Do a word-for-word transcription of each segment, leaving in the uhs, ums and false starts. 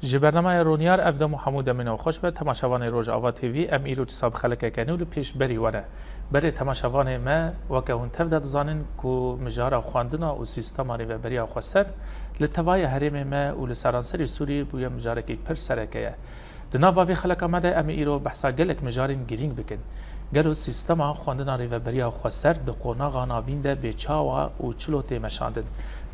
Ji bernameya Ronyar, ev dem û hemû demên we xweş be. Temaşevanê Rojava T V, em îro dîsa bi xelekeke nû li pêş berî we ne. Berê temaşevanê me, weke hûn tev de dizanin ku mijara xwendina û sîstema rêveberiya xweser li tevaya herêmê me û li seranserî Sûriyê bûye mijarekî pir sereke ye. Di nava vê xeleka me de em ê îro behsa gelek mijarên girîng bikin. Gelo sîstema xwendina rêveberiya xweser di qonaxa navîn de bê çawa û çilo tê meşandin?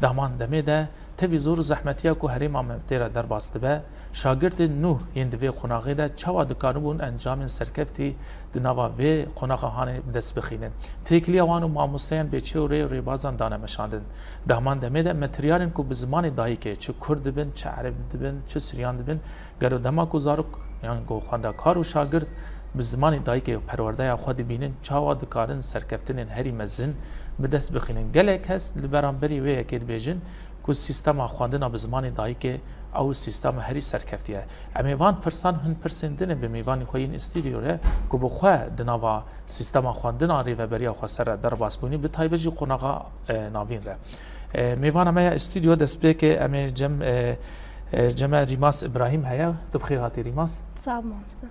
Di heman demê de tevî zor û zehmetiya ku herêma me tê re derbas dibe, şagirtên nû yên di vê qonaxê de çawa dikaribûn encamên serkeftî di nava vê qonaxa hanê bi dest bixînin? Têkiliya wan û mamosteyan bê çi rê û rêbazan dane meşandin? Di heman demê de materyalên ku bi zimanê dayikê, çi kurd dibin, çi ereb dibin, çi siryan dibin, gelo dema ku zarok, yan ku xwendekar û şagirt bi zimanê dayikê û perwerdeya xwe dibînin, çawa dikarin serkeftinên herî mezin bi dest bixînin? Gelek kes li beramberî wê yekê dibêjin ku sîstema xwendina bi zimanê dayikê ew sîstema herî serkeftî ye. Em ê van pirsan hin pirsên din ê bi mêvanî xwe yên stûdyo re ku bi xwe di nava sîstema xwendina rêveberiya xweser re derbas bûnî, bi taybet jî qonaxa, e, navîn re. E, mêvana me ya stûdyo destpêkê em ê cem, e, e, cem e Rîmas Îbrahîm heye. Tu bi xêr hatî Rîmas. Sağ ol mamoste.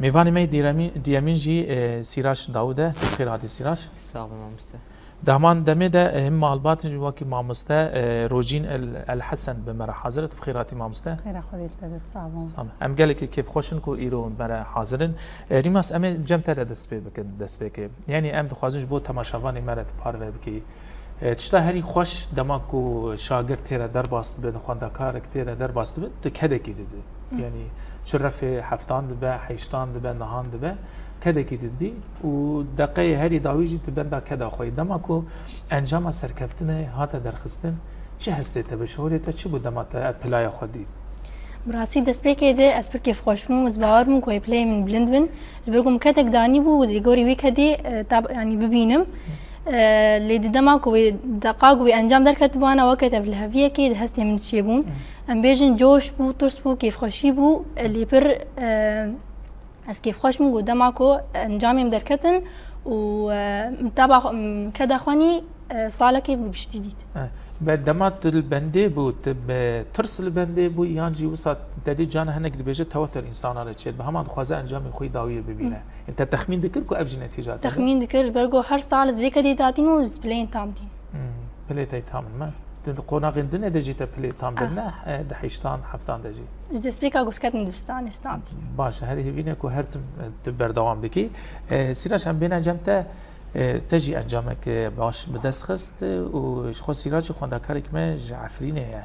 Mêvanê me yê dîremî-, diyemîn jî, e, Sîraç Dawûd e. Tu bi xêr hatî Sîraç. Sağ ol mamoste. Di heman demê de, e, him malbat jî wekî mamoste, e, Rojîn El, El Hesen bi me re hazir e. Tu bi xêr hatî mamoste. Xêra Xwedê li te be, sağ ol mamoste. Sağ ol. Em gelekî kêfxweş in ku îro me re hazir in. E, Rîmas, em ê cem te de dest pê bikin, destpêkê. Yanî em dixwazin ji bo temaşevanê me re tu parve bikî. E, tişta herî xweş dema ku şagird tê re derbas dibe, xwendekarek tê re derbas dibe, tu kedekî didî. Hı. Yanî çi refê heftan dibe, heştan dibe, nihan dibe, kedekî didî û deqeyê herî dawî jî tu benda keda xwe yî. Dema ku encama serkeftinê hate derxistin, çi hestê te bi şorê te çi bû dema te ev pilaya xwe dît? Bi rastî destpêkê de ez pir kêfxweş bûm, ez bawer bûm ku wê pileyê min bilind bin. Ji ber ku min kedek danî bû, ez ê gorî wî kedî, e, tab-, yanî bibînim. E, lê di dema ku wê, deqa ku wê encam derketibana weke tevliheviyekê di hestê min çêbûn. Em bêjin coş bû, tirs bû, kêfxweşî bû, e, lê pir, e, ez kêfxweş bûm ku dema ku encamê min derketin û, e, min taba xwe, min keda xwe nî, e, salekê bi giştî dît. E, be dema tu li bendê bû, tu bi tirs li bendê bû yan jî wisa te dî cana hinek dibêje tewater însana re çêdibe, hema dixwaze encamê xwe yî dawiyê bibîne. Hı. Ên te texmîn dikir ku ev jî netîca te be? Texmîn dikir, ji ber ku her sal ez vê kedî datîn û ez pileyên tam dîn. Hmm, pilê te tam in me. Tu di qonaxên din de jî te pilê tam, ah, din ne, e, di heştan, heftan de jî. Ji destpêka ku ez ketim dibistanê ez tam dîn. Baş e, herî hêvî ne ku her tim, e, tu berdewam bikî. E, Sîraç, em bêne cem te, e, te jî encamek, e, baş bi dest xist, e, û ji xwe Sîraç jî xwendekarek me ji Efrînê ye.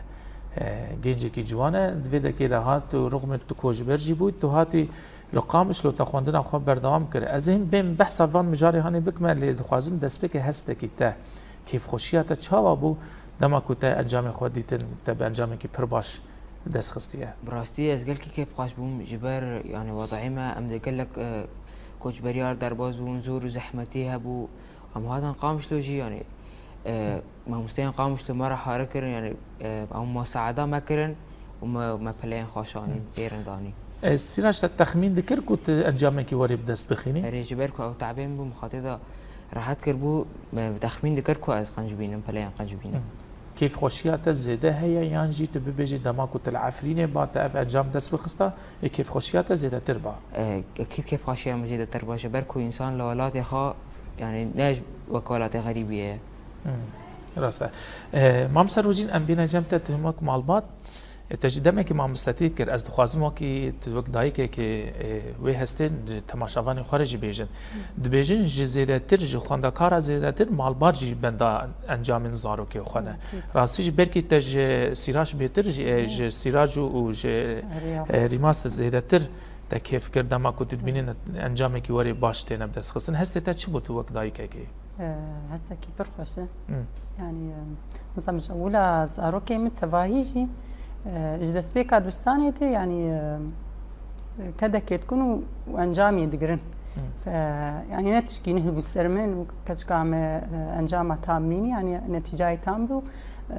E, gencekî ciwan e, di vê dekê de hat û rixmê tu koçber jî bûyî, tu hatî li Qamişlo te xwendina xwe berdewam kir. Ez ê him bêm behsa van mijarê hanê bikime, lê dixwazim destpêkê hestekî te, kêfxweşiya te çawa bû dema ku te encamê xwe dîtin, te bi encamekî pir baş dest xistiye? Bi rastî ez gelkî kêfxweş bûm, ji ber, yanî, wedayê me, em di gelek, e, koçberiya re derbas bûn, zor û zehmetî hebû. Em hatin Qamişlo jî, yanî, e, mamosteyên Qamişlo me re hare kirin, yanî, e, em musaada me kirin û me, me pileyên xwe şanîn, pê re danîn. E, Sîraç, te texmîn dikir ku tu encamekî werê bi dest bixînî? Erê, ji ber ku ew tabê min bû, min xatê de rehet kiribû, me texmîn dikir ku ez qenc bînim, pileyên qenc bînim. Hı. Kêfxweşiya te zêde heye yan jî tu bibêjî dema ku tu li Efrînê ba, te ev encam dest bixista, ê kêfxweşiya te zêdetir ba? E, ekîd kêfxweşiya min zêdetir ba, ji ber ku însan li welatê xwe, yanî ne wek welatê xerîbî ye. Hmm, rast e. E, Mamoste Rojîn, em bîne cem te, tu him wek malbat, e, te jî demekî mamostetî kir. Ez dixwazim wekî tu wek dayikekê, e, wê hestê di temaşevanê xwe re jî bêjin. Dibêjin ji zêdetir, ji xwendekara zêdetir malbat jî benda encamên zarokê xwe ne. Rastî jî belkî te ji Sîraç bêtir, ji, e, ji Sîrac û, û ji, e, Rîmas te zêdetir te kêf kir dema ku tu dibînî encamekî werê baş têne bi dest xistin. Hestê te çi bû tu wek dayikekê? E, hestekî pir xweş e. Hmm. Yanî, e, mesela min ji ewila zarokê min tevahî jî, e, ji destpêka dibistanê tê, yanî, e, kedekê dikin û, û encamê digirin. Hmm. Fe, yanî ne tişkî nehîbû ser min û keçika me, e, encama tam mînî, yanî netîcayê tam bû.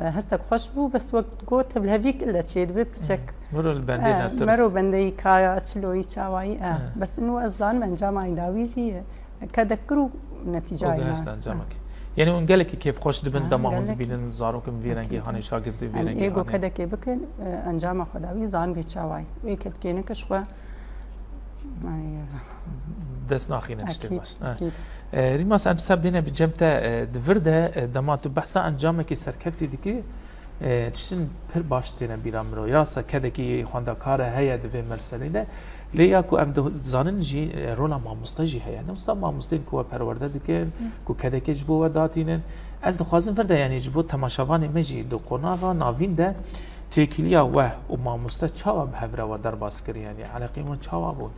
E, hestek xweş bû, bes wek got tevlihevîk ile çêdibe piçek. Hmm. Miro li bendê, e, ne tirs. Mero bendeyî kaya, çiloyî, çawayî, e. Hmm. Bes û ez zanim encama dawî jî, e, kedek kir û netîcayê. Û gihişt encamekî. Yanî hûn gelekî kêfxweş dibin Ha, dema hûn gelekî. dibînin zarokên vî rengî Ekîd. hanê şagirdê vî Em rengî ê ku hanê. kedekê bikin, e, encama xwe dawî zanbê çawayî. Wê kedkênin ki ji xwe, yanî, Dest naxîne tiştê Ekîd, baş. Ha. ekîd. E, Rîmas, em disa bêne bi cem te, e, di vir de, e, dema tu behsa encamekî serkeftî dikî, e, tiştin pir baş têne bîra miro. Ya se kedekî xwendekar e heye di vê merselî de. Lê ya ku em dizanin jî, e, rola mamoste jî heye. Ne wisa mamosteyên ku we perwerde dikin, ku kedekê ji bo we datînin. Ez dixwazim vir de, yanî ji bo temaşevanê me jî di qonaxa navîn de têkiliya we û mamoste çawa bi hev re we derbas kir, yanî eleqeyên wan çawa bûn?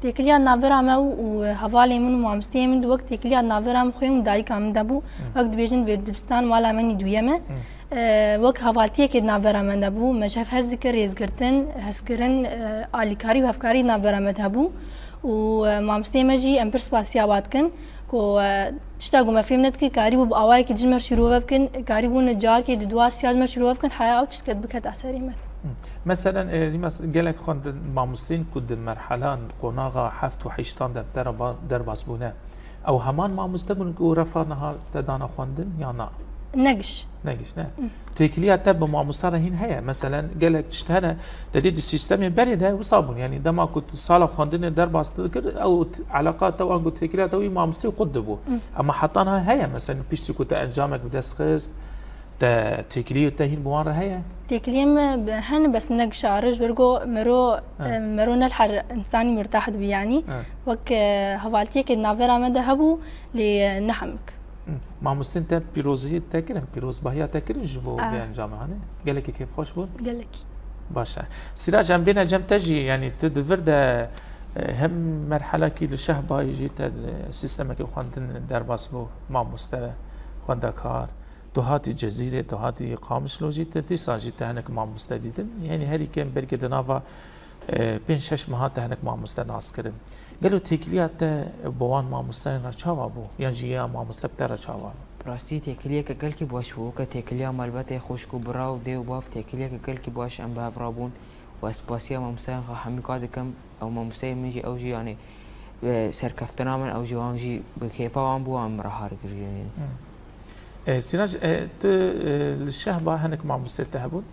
Têkiliya navbera me û, û hevalê min û mamosteyê min wek têkiliya navbera min xwên û dayika min de bû. Wek dibêjin, bi dibistan mala min î duyem e. E, wek hevaltiyekê di navbera me de bû. Me ji hev hez dikir, rêzgirtin, hezkirin, e, alîkarî û hevkarî di navbera me de hebû. Û, e, mamosteyê me jî em pir spasiya wa dikin ku, e, tişta ku me fêm nedikir, karîbû bi awayekî ji me re şîrove bikin, karîbûn carkê di dua siya ji me re şîrove bikin, heya ew tişt ket bikete serê me. Hı. Meselen, e, Rîmas, gelek xwendin mamosteyên ku di merhelan qonaxa heft û heştan de derba-, derbas bûne, ew heman mamoste bûn ku refa niha te dana xwendin ya na? Negiş. Negiş, ne? Hı. Têkiliya te bi mamosta re hîn heye. Meselen, gelek tişt hene, te dî di sîstemê berê de wisa bûn. Yanî dema ku tu sala xwendinê derbas dikir, ew t-, eleqa te wan ku têkiliya te wî mamosteyê qut dibû. Hı. Ema heta niha heye. Meselen, piştî ku te encamek bi dest xist, te têkiliyê te hîn bi wan re heye? Têkiliyê me bi-, hene, bes ne gişa re, ji ber ku mero, Ha. e, mero ne li her insanî mirtah dibî, yanî. Ha. Wek, e, hevaltiyekê di navbera me de hebû, lê, e, ne hemik. Hı. Mamostên te pîrozî te kirin, pîrozbahiya te kirin ji bo Ah. vê encamê, hanê? Gelekî kêfxweş bûn? Gelekî. Baş e. Sîrac, em bêne cem te jî, yanî tu di vir de, e, hem merhelekî li Şehbayê jî te, e, sîstemekî xwendin derbas bû, mamoste, xwendekar. Tu hatî Cezîrê, tu hatî Qamişlo jî, te dîsa jî te hinek mamoste dîtin. Yanî herî kêm belkî di nava, e, pênc şeş meha te hinek mamoste nas kirin. Gelo têkiliya te bi wan mamosteyên re çawa bû? Yan jî ya mamoste bi te re çawa bû? Bi rastî têkiliyeke gelkî baş bû, weke têkiliya malbatê, xwişk û bira û dê û bav têkiliyeke gelkî baş em bi hev re bûn û ez spasiya mamosteyan xwe hemî ka dikim. Ew mamosteyê min jî, ew jî, yanî, e, serkeftina min, ew jî wan jî bi kêfa wan bû, wan min re har kir, yanî. Hı. E, Sîrac, e, tu, e, li Şehba hinek mamostê te hebûn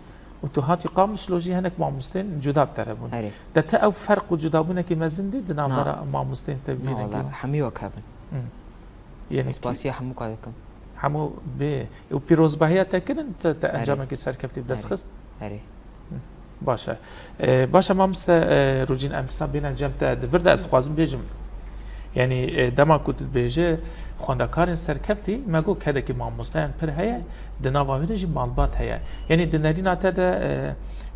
û tu hatî Qamişlo jî hinek mamostên cuda bi te re bûn. Erê. Te, te ew ferq û cudabûnekî mezin dî di navbera mamosteyên te vî Na, rengî? Wala, hemî wek hev in. Hı. Yanî Ez spasiya hemû ka dikim. Hemû bê. Û pîrozbahiya te kirin, te, te Erê. encamekî serkeftî bi dest Erê. xist? Erê. Baş e. E, baş e, mamoste, e, Rûcîn, em dîsa bêne cem te. Di vir de ez dixwazim bêjim. Yanî, e, dema ku tu dibêje xwendekarên serkeftî, me got kedekî mamosteyan pir heye, di nava wê de jî malbat heye. Yanî di nerîna te de,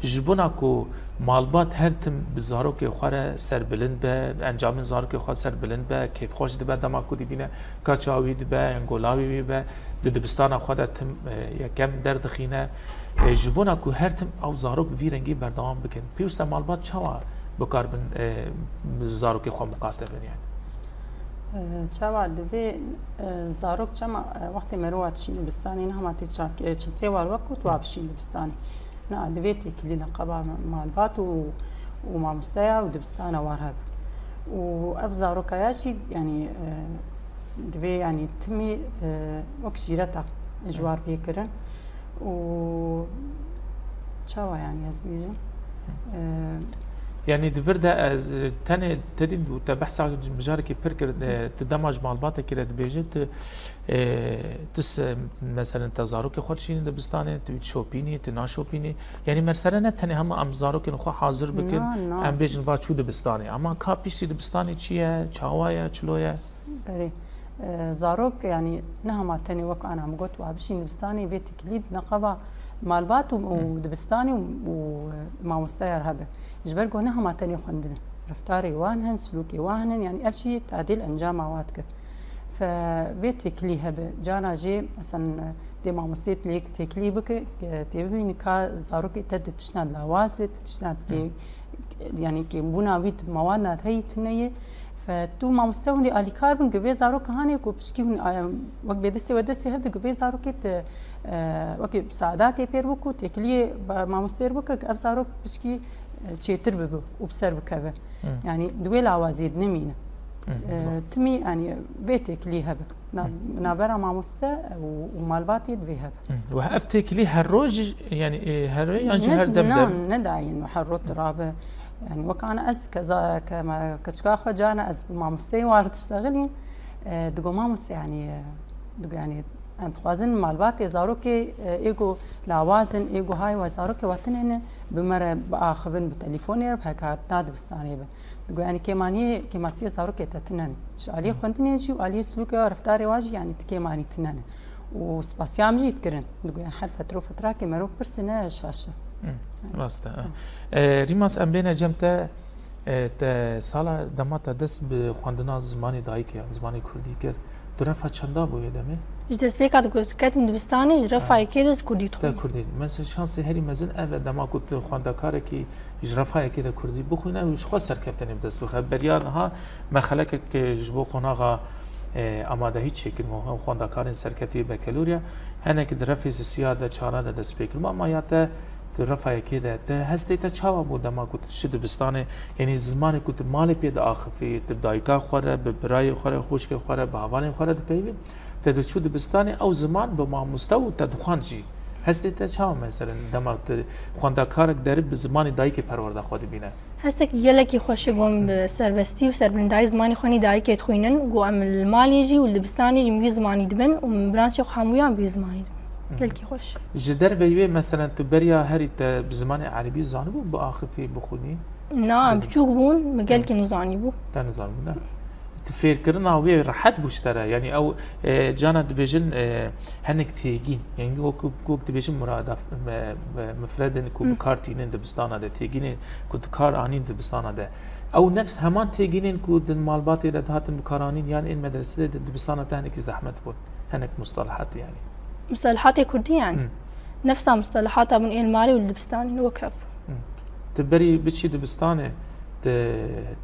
e, ji bona ku malbat her tim bi zarokê xwe re serbilind be, encamên zarokê xwe serbilind be, kêfxweş dibe dema ku dibîne kaça wî dibe, yan gola wî wî be, di dibistana xwe de tim, e, yekem derdixîne. E, ji bona ku her tim ew zarok bi vî rengî berdewam bikin, pêwîst e malbat çawa bikarbin, e, zarokê xwe miqate bin, yanî? E, çawa divê, e, zarok çema, e, wextê meriva dişîn dibistanê, niha ma tê çak-, e, çintê war wek got wa bişîn dibistanê. Na, divê têkilî neqeba malbat û, û mamosteya û dibistana war hebe. Û ev zarokaya jî, yanî, e, divê, yanî, timî, e, wek şîreta ji war bê kirin. Û çawa, yanî, ez bêjim? E, Yanî di vir de ez, e, tenê te dît û te behsa mijarekî pir kir, e, tu dema ji malbatekî re dibêje, tu, e, tu se-, meselen te zarokê xwe dişînî dibistanê, tu wî dişopînî, tu naşopînî. Yanî mersele ne tenê hema em zarokên xwe hazir bikin, Na, na. em bêjin va çû dibistanê. Ama ka piştî dibistanê çi ye, çawa ye, çilo ye? Berê, e, zarok, yanî, ne hema tenê wek ana min got, wa bişîn dibistanê, vê têkilî neqeba malbat û, û dibistanê û, û, e, mamosteya re hebe. Ji ber ku ne hema tenê xwendin in. Reftarê wan hene, silûkê wan hene, yanî ev jî tadîl encama wa dike. Fe vê têkilî hebe. Cana jê, mesela, dê mamostê lê têkilî bike, e, tê bibînî ka zarokê te di tiştna lawaz e, di tiştna kê-, yanî kêmbûna wî di mewada heyî tune ye. Fe tu mamoste hûn ê alîkar bin, gi vê zaroka hanê ku pişkî hûn, e, wek bê destê we destê hev di, gi vê zarokê te, e, wekî saadakê pêr bû ku têkiliyê ba-, mamostê re bike, ev zarok pişkî, e, çêtir bibe û bi ser bikeve. Hı. Yanî di wê lawaziyê de nemîne. Hı, E, doğru. Timî, yanî vê têkilî hebe. Na-, navbera mamoste û, û malbatê divê hebe. Hı. Û ev têkilî her roj, yanî, e, her rê yan jî Ne, her dem na, dem? Ne dayîn û her roj rabe. Yanî wek ana ez keza, ke me, keçika xwe carna ez bi mamosteyê wan re diştexilîm. E, digo mamoste, yanî, e, digo, yanî, em dixwazin malbatê zarokê, e, ê ku lawaz in, ê ku hay we zarokê we tune ne, bi me re biaxivin, bi telefonê re, bi hekatina dibistanê be. Digo, yanî kêmaniyê, kêmasiyê zarokê te tune ne. Ji aliyê xwendinê jî û aliyê silûkê wa, reftarê wa jî, yanî ti kêmanî tune ne. Û spasiya min jî dikirin. Digo, yanî her fetra û fetrakê mero pirsine şaşe. Hı, rast e. E, Rîmas, em bêne cem te, e, te sala dema te dest bi xwendina zimanê dayikê yan zimanê kurdî kir, tu refa çenda bû yê demê? Ji destpêka di ku ketim dibistanê, ji refa Ha. yekê de ez kurdî Te dixwînim. kurdî. Mesela şansê herî mezin ev e, dema ku tu xwendekarekî ji refa yekê de kurdî bixwîne û ji xwe serkeftinê bi dest bixe. Beriya niha me xelekek ji bo qonaxa, e, amadehî çêkirin û xwendekarên serkeftî bekeloriya, henekî di refê sisiya de, çara de dest pê kiribû, ama ya te di refa yekê de, te hestê te çawa bû dema ku tu diçî dibistanê, yanî zimanê ku tu malê pê diaxifî, tu bi dayika xwe re, bi birayê xwe re, xwişkê xwe re, bi hevalên xwe re dipeyivî, te diçû dibistanê, ew ziman bi mamoste û te dixwend jî. Hestê te çawa, meselen, dema tu xwendekarek derib bi zimanê dayikê perwerda xwe dibîne? Hestek gelekî xweş e, got, em bi serbestî û serbilindayî zimanê xwe nî dayikê dixwînin, got, em li malê jî û li dibistanê jî em wî zimanî dibin û em branşê xwe hemûyan bi wî zimanî dibin. Hı hı. Gelekî xweş. Ji derveyî wê, meselen, tu beriya herî te bi zimanê erebî zanibû biaxifî, bixwînî? Na, em Dibin. biçûk bûn, min Hı. gelkî nizanîbû. Te nizanibû, ne? Ti fêrkirina wê rehet bû ji te re? Yanî ew, e, cana dibêjin, e, hinek têgîn. Yanî wek, wek dibêjin muradaf, me, me, mifredin ku Hı. bi kar tînin dibistana de, têgînên ku di kar anîn dibistana de. Ew nefs heman têgînên ku di malbatê de dihatin bi kar anîn, yan ên medresê de dibistana te hinekî zehmet bûn. Hinek mustalahat yanî. Mustalahatê kurdî yanî. Hı. Nefsa mustalahata bûn ên malê û li dibistanê wek hev bûn. Hı. Tu berî biçî dibistanê, tu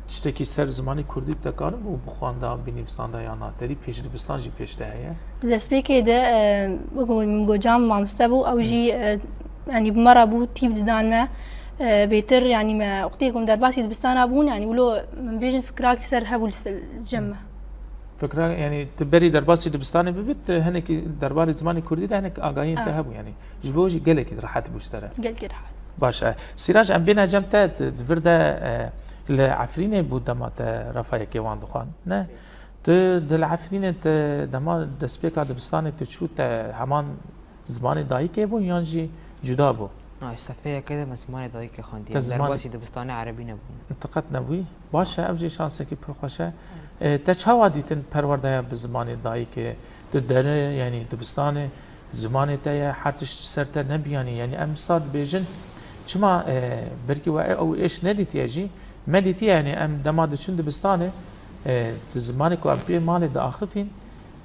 tiştekî ser zimanê kurdî te karibû bixwanda, binivîsanda ya na? Te dî pêş dibistan jî pêş te heye? Di destpêkê de, e, wek min got, cam mamoste bû, ew Hı. jî, e, yanî bi me re bû, tîp didan me. E, bêtir, yanî me wextê ku em derbasî dibistana bûn, yanî wilo min bêjin fikrakî ser hebû li ser cem me. Fikra, yanî tu berî derbasî dibistanê bibit, tu hinekî derbarê zimanê kurdî de hinek agahiyên te Ah. hebû, yanî ji bo jî gelekî rehet bû ji te re. Gelkî rehet. Baş e. Sîraj, em bêne cem te, tu di vir de, e, li Efrînê bû dema te refa yekê wan dixwand, ne? Tu di li Efrînê te dema destpêka dibistanê tu çû, te heman zimanê dayikê bûn yan jî cuda bû? Na, ji sefê yekê de me zimanê dayikê xwendî. Te Em zimanê derbasî dibistanê erebî nebûn. Ti qet nebûyî? Baş e, ev jî şansekî pir xweş e. E, te çawa dîtin perwerdeya bi zimanê dayikê? Tu dere, yanî dibistanê, zimanê te ye, her tişt ji ser te nebî yanî. Yanî em wisa dibêjin, çima, e, belkî we ew êş nedîtiye jî, me dîtiye yanî em dema diçin dibistanê, e, di zimanê ku em pê malê diaxifîn,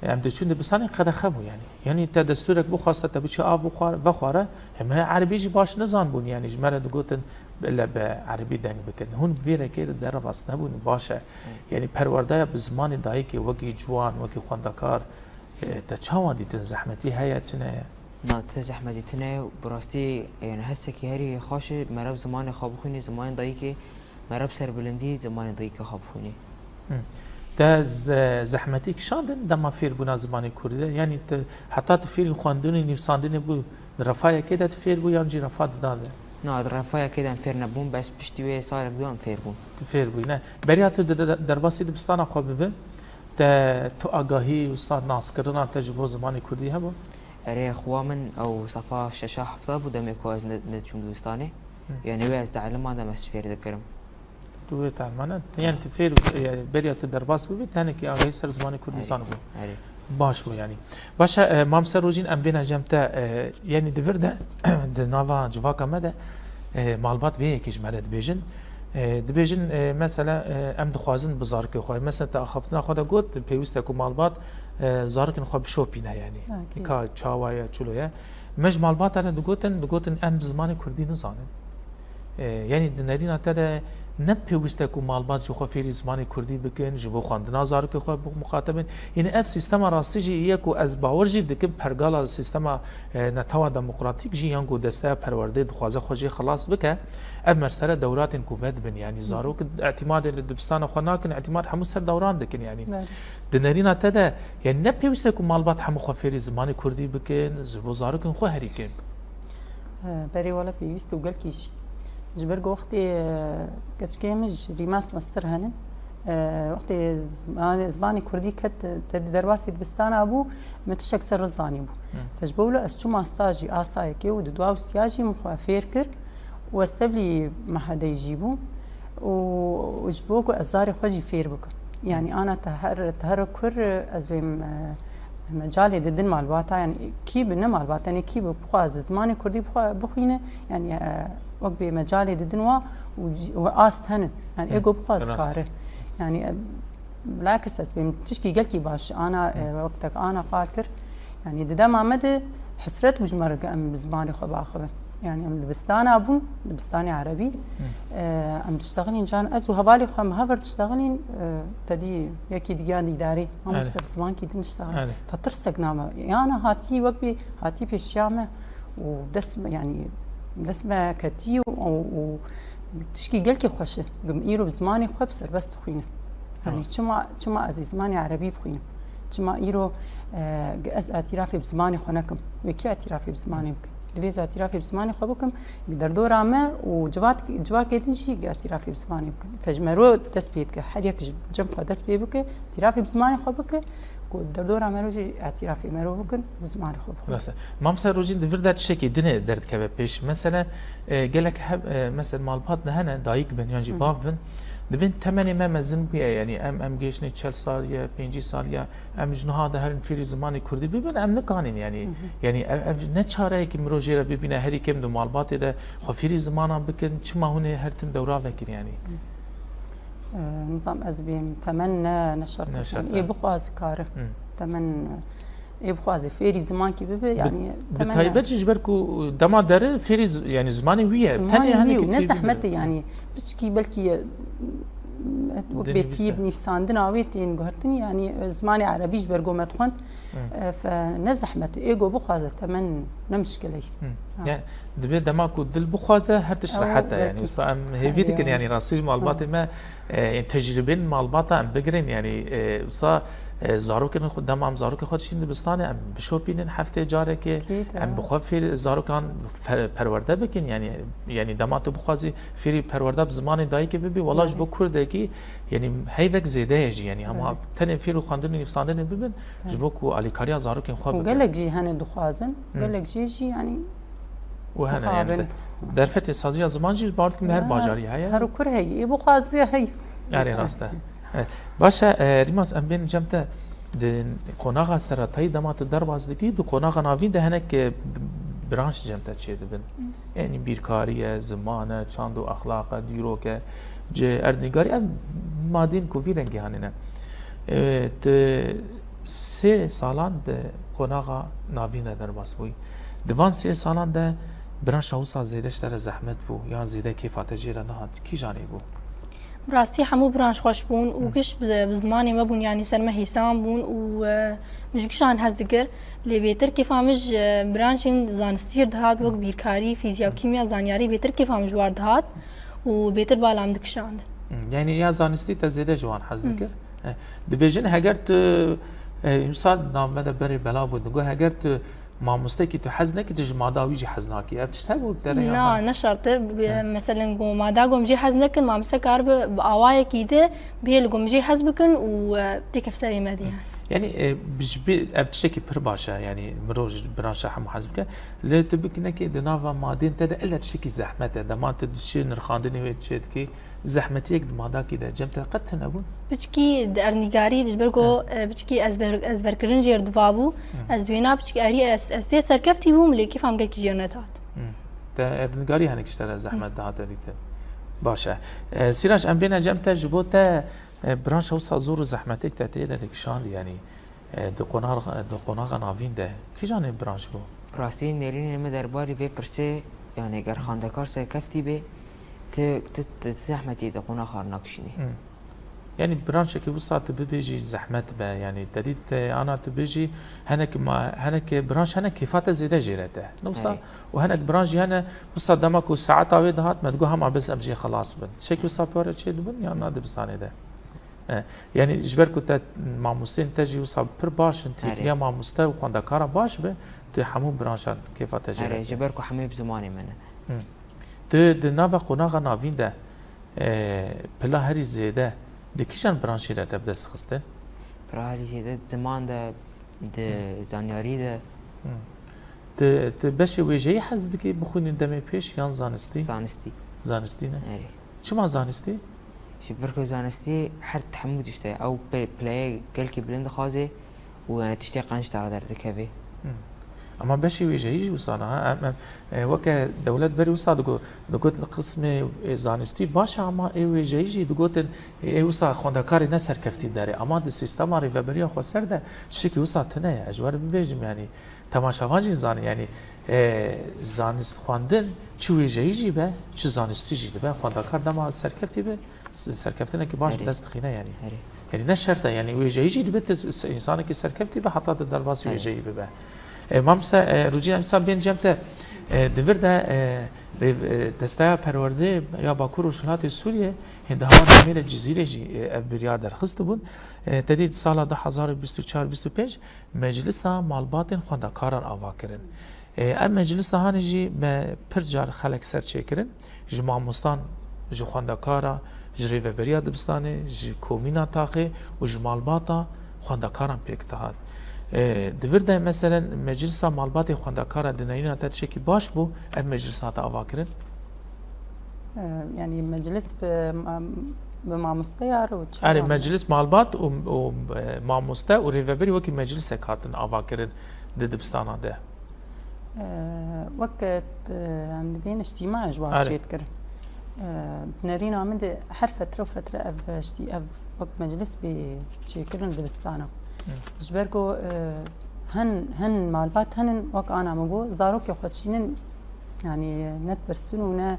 Em diçûn dibistanê qedexe bû, yanî. Yanî te destûrek bixwasta te biçî av bixwar-, vexware, em hê erebî jî baş nizanbûn, yanî ji me re digotin, bile bi erebî deng bikin. Hûn bi vê rekê de derbas nebûn, baş e. Hı. Yanî perwerdeya bi zimanê dayikê wekî ciwan, wekî xwendekar, e, te çawa dîtin, zehmetî heye, çi ne ye? Na, ti zehmetî tune ye û bi rastî, yanî hestekî herî xweş e, meriv zimanê xwe bixwîne, zimanê dayikê, meriv serbilindî zimanê dayikê xwe bixwîne. Hı. Te ze-, zehmetî kişandin dema fêrbûna zimanê kurdî de? Yanî tu heta tu fêrî xwendinê, nivîsandinê bû, di refa yekê de tu fêr bû yan jî refa dida de? Na, di refa yekê de em fêr nebûn, bes piştî wê salek du em fêr bûn. Tu fêr bûyî, ne? Beriya tu di, di, derbasî dibistana xwe bibe, te tu agahî wisa naskirina te ji bo zimanê kurdî hebû? Erê, xwa min ew sefa şeşa hefta bû demê ku ez ne-, nediçûm dibistanê. Hı. Yanî wê ez di eliman de me fêr dikirim. Tu wê te elmane, yanî tu fêr, yanî beriya tu derbas bibî, tenekî agahî ser zimanê kurdî zanibû. Erê. Baş bû yanî. Baş e, e, Mam Serojîn, em bêne cem te, e, yanî di vir de, di nava civaka me de, e, malbat vê yekê ji me re dibêjin. E, dibêjin, e, mesela, e, em dixwazin bi zarokê xwe. Mesela te axaftina xwe de got, pêwîst e ku malbat, e, zarokên xwe bişopîne yanî. Ha, kê. Ka çawa ye, çilo ye. Me ji malbata re digotin, digotin em zimanê kurdî nizanin. E, yanî di nerîna te de Ne pêwîst e ku malbat ji xwe fêrî zimanê kurdî bikin, ji bo xwendina zarokê xwe bi-, muqate bin. Yanî ev sîstema rastî jî ye ku ez bawer jî dikim pergala sîstema, e, netewa demokratîk jî yan ku desteya perwerdeyê dixwaze xwe jê xilas bike, ev mesele dewratên ku vedibin. Yanî Hı. zarok îtîmadê li dibistana xwe nakin, îtîmad hemû ser dewran dikin. Yanî Belê. di nerîna te de, yanî ne pêwîst e ku malbat hemû xwe fêrî zimanê kurdî bikin, ji bo zarokên xwe herî kêm. Berê wele pêwîst û gelkî jî. Ji ber ku wextê, e, keçikê min ji Rîmas mestir henin, e, wextê zimanê, zimanê kurdî ket, te di derbasî dibistana bû, min tiştek ser zanî bû. Hı. Te ji bo wilo ez çûma stajî a sayekê û di dua û siya jî min xwe fêr kir û ez tevlî mehedeyî jî bûm û, û ji bo ku ez zarê xwe jî fêr bikim. Yanî ana te her, te her kur ez bêm, e, mecalê didin malbata, yanî kî bi ne malbat, yanî kî bi bixwaze zimanê kurdî bixwa-, bixwîne, yanî, e, wek bê mecalê didin wa û, û ast henin. Yanî Hı, ê ku bixwaze rast. kare. Yanî, e, bilakis ez bêm tişkî gelkî baş ana, e, Hı. wek te ana qal kir. Yanî di dema me de hesret bû ji me re ku em bi zimanê xwe biaxivin. Yanî em dibistana bûn, dibistanê erebî. Hı. E, em diştexilîn can ez û hevalê xwe em hev re diştexilîn, e, te dî yekî digiya dîdarî. Mamoste Erê. bi zimankî din diştexilîn. Erê. Te tirsek name. Yana hatî wek bî hatî pêşiya me û dest me, yanî dest me ketî û, û, û tişkî gelkî xweş e. Gim îro bi zimanê xwe bi serbest dixwîne. Yanî Tamam. çima, çima ez ê zimanê erebî bixwînim? Çima îro, e, ez îtirafê bi zimanê xwe nekim? Wê kî îtirafê bi zimanê bike? Divê ez îtirafê bi zimanê xwe bikim, derdora me û civat-, civakê din jî îtirafê bi zimanê bikin. Fe ji mero dest pê dike. Her yek ji cem xwe dest pê bike, îtirafê bi zimanê xwe bike, ku derdora mero jî îtirafê mero bikin û zimanê xwe bixwin. Rast e. Mamoste Rojîn, di vir de tiştekî dinê derdikeve pêş. Mesele, e, gelek heb-, e, mesel malbat de hene, dayik bin yan jî Hı. bav bin. Dibên temenê me mezin bûye, yanî em, em gêştine çel saliye, pêncî saliye, em ji niha de herin fêrî zimanê kurdî bibin, em nikanîn yanî. Hı hı. Yanî ev, ev ne çareyekî mirov jê re bibîne, herî kêm di malbatê de xwe fêrî zimana bikin, çima hûn ê her tim dewra vekin yanî? Hı. Ee, nizam ez bêm temen ne, ne şert Ne e. şert Ê e. bixwaze kare. Hı. Temen, ê bixwaze fêrî zimankî bibe, Bi, yanî bi temen taybet ne. jî ji ber ku dema derin fêrî z-, yanî zimanê wî ye. Zimanê Tenê wî hinekî û ne tê zehmet e bibin. yanî. Piçkî belkî, e, wek bê Dinivîse. tîb nîvsandina wê tên guhertin, yanî, e, zimanê erebî ji ber ku me dixwend, Hı. e, fe ne zehmet e. Ê ku bixwaze temen ne mişkile ye. Hı. Ha. Yani, Dibê dema ku dil bixwaze, her tişt Ew rehet e, yani, belkî. wisa em hêvî Heyê dikin, wê. yani, rastî ji malbatê Ha. me, e, tecrîbên malbata em bigirin, yani, e, wisa, e, zarokên xwe, dema em zarokên xwe dişîn dibistanê, em bişopînin heftê carekê, Kî te. em bi xwe fêr, zarokan per-, perwerde bikin, yani, yani, dema tu bixwazî fêrî perwerde bi zimanê dayikê bibî, wela ji Belê. bo kurdekî, yani, heyvek zêde ye jî, yani, hema Belê. tenê fêr û xwendin û nivîsandinê bibin, Belê. ji bo ku alîkariya zarokên xwe Û bikin. gelek jî hene dixwazin, Hı. gelek jî jî, yani, Û hene, yani, Mixabin. de-, derfetê saziya ziman jî, bawer dikim, li her Ha, bajarî heye. her kur heye. Ê bixwaze heye. Erê, rast e. Evet. Baş e, e, Rîmas, em bên cem te di qonaxa seretayî dema tu derbas dikî, di qonaxa navîn de hinek, e, branş cem te çêdibin. Yani, bîrkarî ye, ziman e, çand û exlaq e, dîrok e, ci-, erdnîgarî, ev madên ku vî rengî hanine. E, tu sê salan di qonaxa navîn de derbas bûyî. Di van sê salan de branşa wisa zêde ji te re zehmet bû, yan zêde kêfa te jê re nehat, kîjan ê bû? Bi rastî hemû branş xweş bûn û Hı. giş bi, bi zimanê me bûn, yanî ser me hêsan bûn û, e, min ji giş an hez dikir. Lê bêtir kêfa min ji, e, branşên zanistî re dihat, wek Hı. bîrkarî, fîzya û Hı. kîmya, zanyarî bêtir kêfa min ji war dihat û bêtir bala min dikişand. Hı. Yani ya zanistî te zêde ji wan hez Hı. dikir? E, dibêjin heger tu, e, îmsal nav me de berê bela bû, digot heger tu mamostekî tu hez nekî, tu ji mada wî jî hez nakî. Ev tişt hebû, te re ya Na, ne? ne şert e. Bi-, Hı. meselen, ku mada ku em jê hez nekin, mamoste karibe bi awayekî de bihêle ku em jê hez bikin û, e, têkeve serê me de, Hı. yani. Yani, e, bi-, ji bi-, ev tiştekî pir baş e, yani, mirov ji branşa hemû hez bike. Lê tu bikinekê di nava madên te de, ele tiştekî zehmet e. Dema tu diçî nirxandinê wê çê dikî, zehmetiyek di madakî de cem te qet tune bûn? Piçkî di erdnîgarî, ji ber ku, Hı. e, piçkî ezber, ezberkirin jê re diva bû. Hı. Ez di wêna piçkî erî ez, ez tê serkeftî bûm, lê kêfa min gelkî jê re nedihat. Hı. Te erdnîgarî hinek ji te re zehmet Hı. dihate dîtin. Baş e. E, Sîraç, em bêne cem te, ji bo te, e, branşa wisa zor û zehmetê te tê de dikişandî, yanî, e, di qonar-, di qonaxa navîn de. Kîjanê branş bû? Bi rastî nêrînê me derbarî vê pirsê, yanî ger xwendekar serkeftî bê, Ti, ti, ti zehmetî di qonaxa nakişînî. Hmm. Yanî branşekî wisa tu bibêjî zehmet be, yanî te dît, e, ana tu bêjî henek ma, henek branş henek kêfa te zêde jê re te. Ne wisa? Erê. Û henek branş jî hene wisa dema ku saeta wê dihat me digot hema bes em jê xelas bin. Tiştekî wisa pere çê dibin ya na dibistanê de. E, yanî ji ber ku te mamosteyên te jî wisa pir baş in, têkiliya mamoste û xwendekaran baş be, tu hemû branşan kêfa te jê re te. Erê, ji ber ku hemû bi zimanê me ne. Hmm. Tu di nava qonaxa navîn de, e, pila herî zêde di kîjan branşî re te bi dest xistin? Pila herî zêde di ziman de, di zanyarî de. Hmm. Tu, tu beşê wêjeyî hez dikî bixwînî demê pêş yan zanistî? Zanistî. Zanistî ne? Erê. Çima zanistî? Ji ber ku zanistî her hemû tişt e. Ew pe-, pileyê gelkî bilind dixwaze û yani tiştê qenc te re derdikeve. Hmm. Ama beşê wêjeyî jî wisa ne, ha? Em, em, e, weke dewlet berî wisa digo-, digot qismê, e, zanistî baş e, ama ê wêjeyî jî digotin, e, ê wisa xwendekarê ne serkeftî derê. Ama di sîstema rêveberiya xweser de tiştekî wisa tune ye. Ez ji we re bibêjim, yanî temaşevan jî zanin, yanî, e, zanist xwendin çi wêjeyî jî be, çi zanistî jî dibe. Xwendekar dema serkeftî be, s-, serkeftinekî baş bi dest dixîne, yanî. Erê. Yanî ne şert e, yanî wêjeyî jî dibe tu s-, însanekî serkeftî be heta tu derbasî wêjeyî bibe. E, Mamoste, e, Rûcîn, em sa bên cem te, e, di vir de, e, rêv-, e, Desteya Perwerdeyê ya Bakur Rojhilatê Sûriyê, hêndahava Demêrê Cizîrê jî, e, ev biryar derxistibûn. E, te dît sala du hezar û bîst û çar bîst û pênc Meclisa Malbatên Xwendekaran ava kirin. E, ev meclisa hanê jî me pir car xelek ser çêkirin. Ji mamostan, ji xwendekara, ji rêveberiya dibistanê, ji komîna taxê û ji malbata xwendekaran pêk dihat. E, di vir de, meselen, meclisa malbatê xwendekara di nerîna te tiştekî baş bû, ev meclis hate ava kirin? E, yanî meclis bi, bi mamosteya re û çawa? Erê, meclis malbat û, û, e, mamoste û rêveberî wekî meclisek hatin ava kirin di dibistana de. E, wek, e, em dibên îctîma ji wan çêdikirin. E, bi nerîna min de her fetre û fetre ev, e, ştî, ev wek meclis bê çêkirin dibistana. Hı. Ji ber ku, e, hin, hin malbat henin, wek ana min got, zarokê xwe çînin, yanî ne dipirsin û ne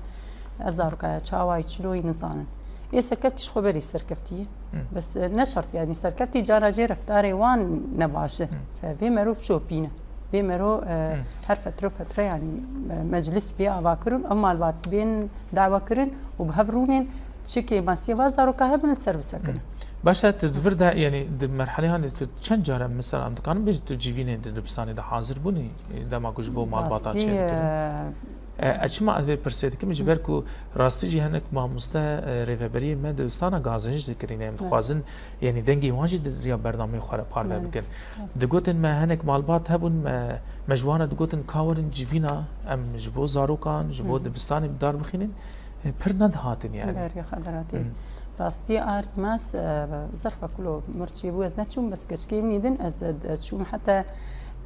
ev zarokaya çawa yî, çilo yî nizanin. Ê serkeftî ji xwe berî serkeftî ye. Hı. Bes, e, ne şert, yanî serkeftî cara jê reftarê wan ne baş e. Hı. Fe-, vê mero bişopîne. Vê mero, e, Hı. her fetre fetre, yanî, e, meclis bê ava kirin, ev malbat bên dawa kirin û bi hev rûnên çi kêmasiyê va zaroka hebin li ser bisekirin. Hı. Baş e, tu di vir de, yanî di merhelê hanê tu çend cara, mesela, em dikarin bêjin tu civînên di dibistanê de hazir bûnî, e, dema ku ji bo malbata çêdikirin? Rastî, e, E, ez çima ez vê pirsê dikim? Ji ber ku rastî jî hinek mamoste, e, rêveberiyê me di sana gazinc dikirin. Em dixwazin, yanî dengê wan jî di riya bernameyê xwe re parve bikin. Digotin me hinek malbat hebûn, me, me ji wan re digotin ka werin civîna, em ji bo zarokan, ji bo dibistanê bi dar bixînin. E, pir nedihatin yani. Berê xwe diratî. Rastî a Rîmas, e, zerfa kulo mir çêbû ez neçûm, bes keçikê min dîtin ez, e, çûm heta,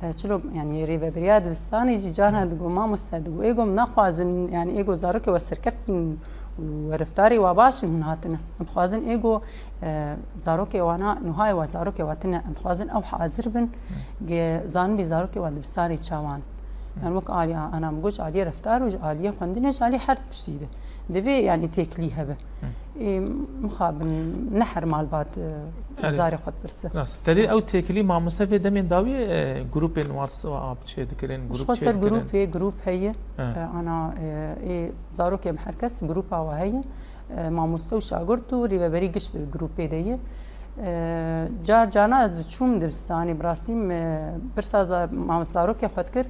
e, çilo, yani rêveberiya dibistanê jî carna digo, mamoste digo, êgo em naxwazin, yani êgo zarokê we serkeftin û reftarê we baş in hûn hatine. Em dixwazin êgo, e, zarokê wana, nuhayê we zarokê we tine, em dixwazin ew hazir bin, ge zanibî zarokê we dibistanê çawan. Yani wek alî ana min got, ji aliyê reftar û ji aliyê xwendinê, ji alî her tiştî de. Divê yani têkilî hebe. Ê, mixabin ne her malbat, e, zarê xwe dipirse. Rast. Te dî ew têkilî mamoste vê demên dawî, e, grûpên WhatsApp çê dikirin, grûp çê dikirin. Ji xwe ser grûpê, grûp heye. E, ana, e, ê zarokê em her kes grûpa we heye. E, mamoste û şagirt û rêveberî giş di grûpê de ye. E, car carna ez diçûm dibistanê, bi rastî me pirsa za-, ma-, zarokê xwe dikir.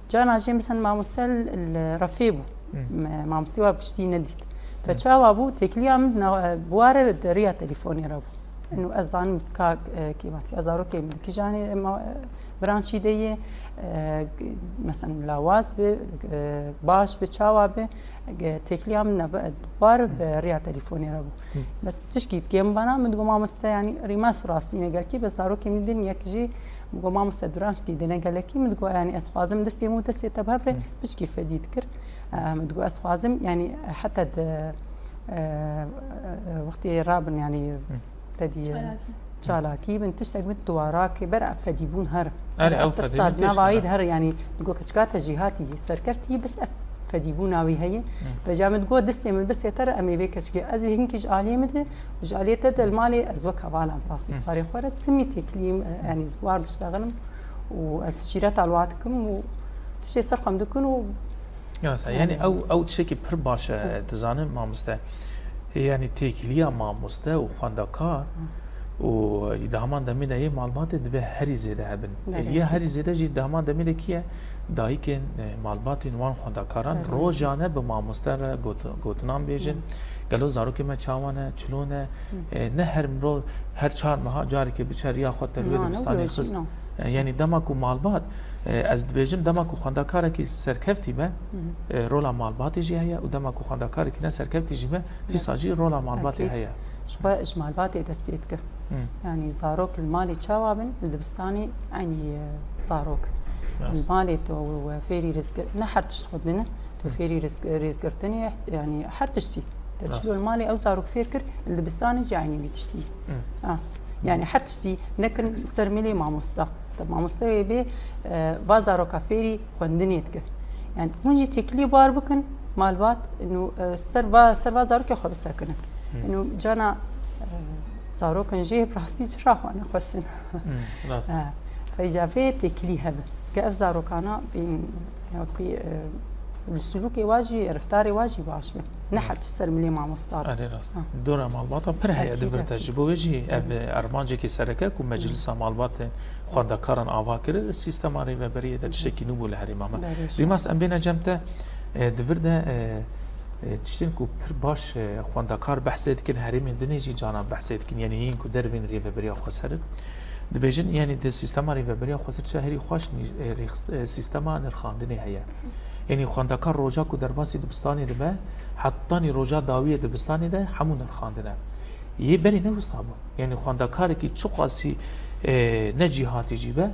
Carna jê, mesela, mamoste li, li refê bû. Me, mamostê wa bi giştî nedît. Fe çawa bû? Têkiliya min na-, bi wa re di riya telefonê re bû. Eno ez zanim ka, e, kêmasiya zarokê min di kîjanê, e, ma-, e, branşî de ye, e, mesela lawaz bi, e, baş bi, çawa bi, e, têkiliya min nebe-, bi wa re bi riya telefonê re bû. Bes tişkî dikê min bana, min digo mamoste, yani Rîmas rastî ne gelkî, bes zarokê min din yek jî min got, "Mamoste, tu ranşkî dine gelekî?" Min digot, "Yani ez dixwazim destê min û destê te bi hev re piçkî fedî dikir." Eh, min digot, "Ez dixwazim, yani heta di, eh, eh, wextê rabin, yani te dî, eh, çalakî bin, tiştek bin, tu wa rakê ber ev fedîbûn here." Erê, ev fedîbûn nava wî de here, yani digot, "Keçika te jî hatî serkeftî, bes ev fedîbûna wî heye. Vêca min digot, destê min bistê te re, em ê vê keçikê. Ez ê hinkî ji aliyê min de û ji aliyê te de li malê ez wek hevalan rastî Hı. karê xwe re timî têkilî, e, yanî war diştexilim û ez şîreta li wa dikim û tiştê ser xwe min dikin û Rast e, yanî Yanî ew, ew tiştekî pir baş e, dizanim mamoste. Yanî têkiliya mamoste û xwendekar û di heman demê de yê malbatê dibe herî zêde hebin. Belê. Yê herî zêde jî di heman demê de kî ye? Dayikên, e, malbatên wan xwendekaran Belê. rojane bi mamoste re got-, gotinan bêjin. Hı. Gelo zarokê me çawa ne, çilo ne? Hı. E, ne her mirov, her çar meha carekê biçe riya xwe te wê Na, ne, dibistana wilo jî, xist. na. E, yanî dema ku malbat, e, ez dibêjim dema ku xwendekarekî serkeftî be, Hı hı. e, rola malbatê jî heye û dema ku xwendekarekî ne serkeftî jî be, dîsa jî rola malbatê Ekîd. heye. Ji xwe ji malbatê dest pê dike. Hı. Yanî zarok li malê çawa bin, li dibistanê eynî, e, zarok. Rast. Li malê tu fêrî rêzgir-, ne her tişt xwendin e, tu Hı. fêrî rêzg-, rêzgirtinê, yanî her tiştî. Te Rast. çilo li malê ew zarok fêr kir, li dibistanê jî eynî wî tiştî. Hı. Ah. Yanî her tiştî nekin ser milê mamosta. Te mamosteyê bê, e, va zaroka fêrî xwendinê dike. Yanî hûn jî têkilî bar bikin, malbat, ino, e, ser va, ser va zarokê xwe bisekinin. Hı. Ino cana, e, zarokin jê bi rastî çira xwe nexweş in. Hı, rast. E, Feyca vê têkilî hebe. Ke ev zarokana bên, ya ku, e, li sulûkê wa jî, reftarê wa jî baş be. Ne Rast. her tişt ser milê mamosta be. Erê rast. Ha. Dora malbata pir heye Ekîd, di vir te. ekîd. Ji bo wê jî ev Hı. armancekî sereke ku Meclisa Malbatê xwendekaran ava kir, sîstema rêveberiyê de Hı hı. tiştekî nû bû li herêma me. Berê ji Rîmas, em bêne cem te, e, di vir de, e, e, tiştên ku pir baş, e, xwendekar behsê dikin, herêmên dinê jî canan behsê dikin, yanî yên ku dervên rêveberiya xweser in. Dibêjin, yanî di sîstema rêveberiya xweser çi herî xweş nî-, e, rêxis-, e, sîstema nirxandinê heye. Yanî xwendekar roja ku derbasî dibistanê dibe, hetanî roja dawiyê dibistanê de hemû nirxandine. Yê berê ne wisa bû. Yanî xwendekarekî çiqasî, e, ne cîhatî jî be,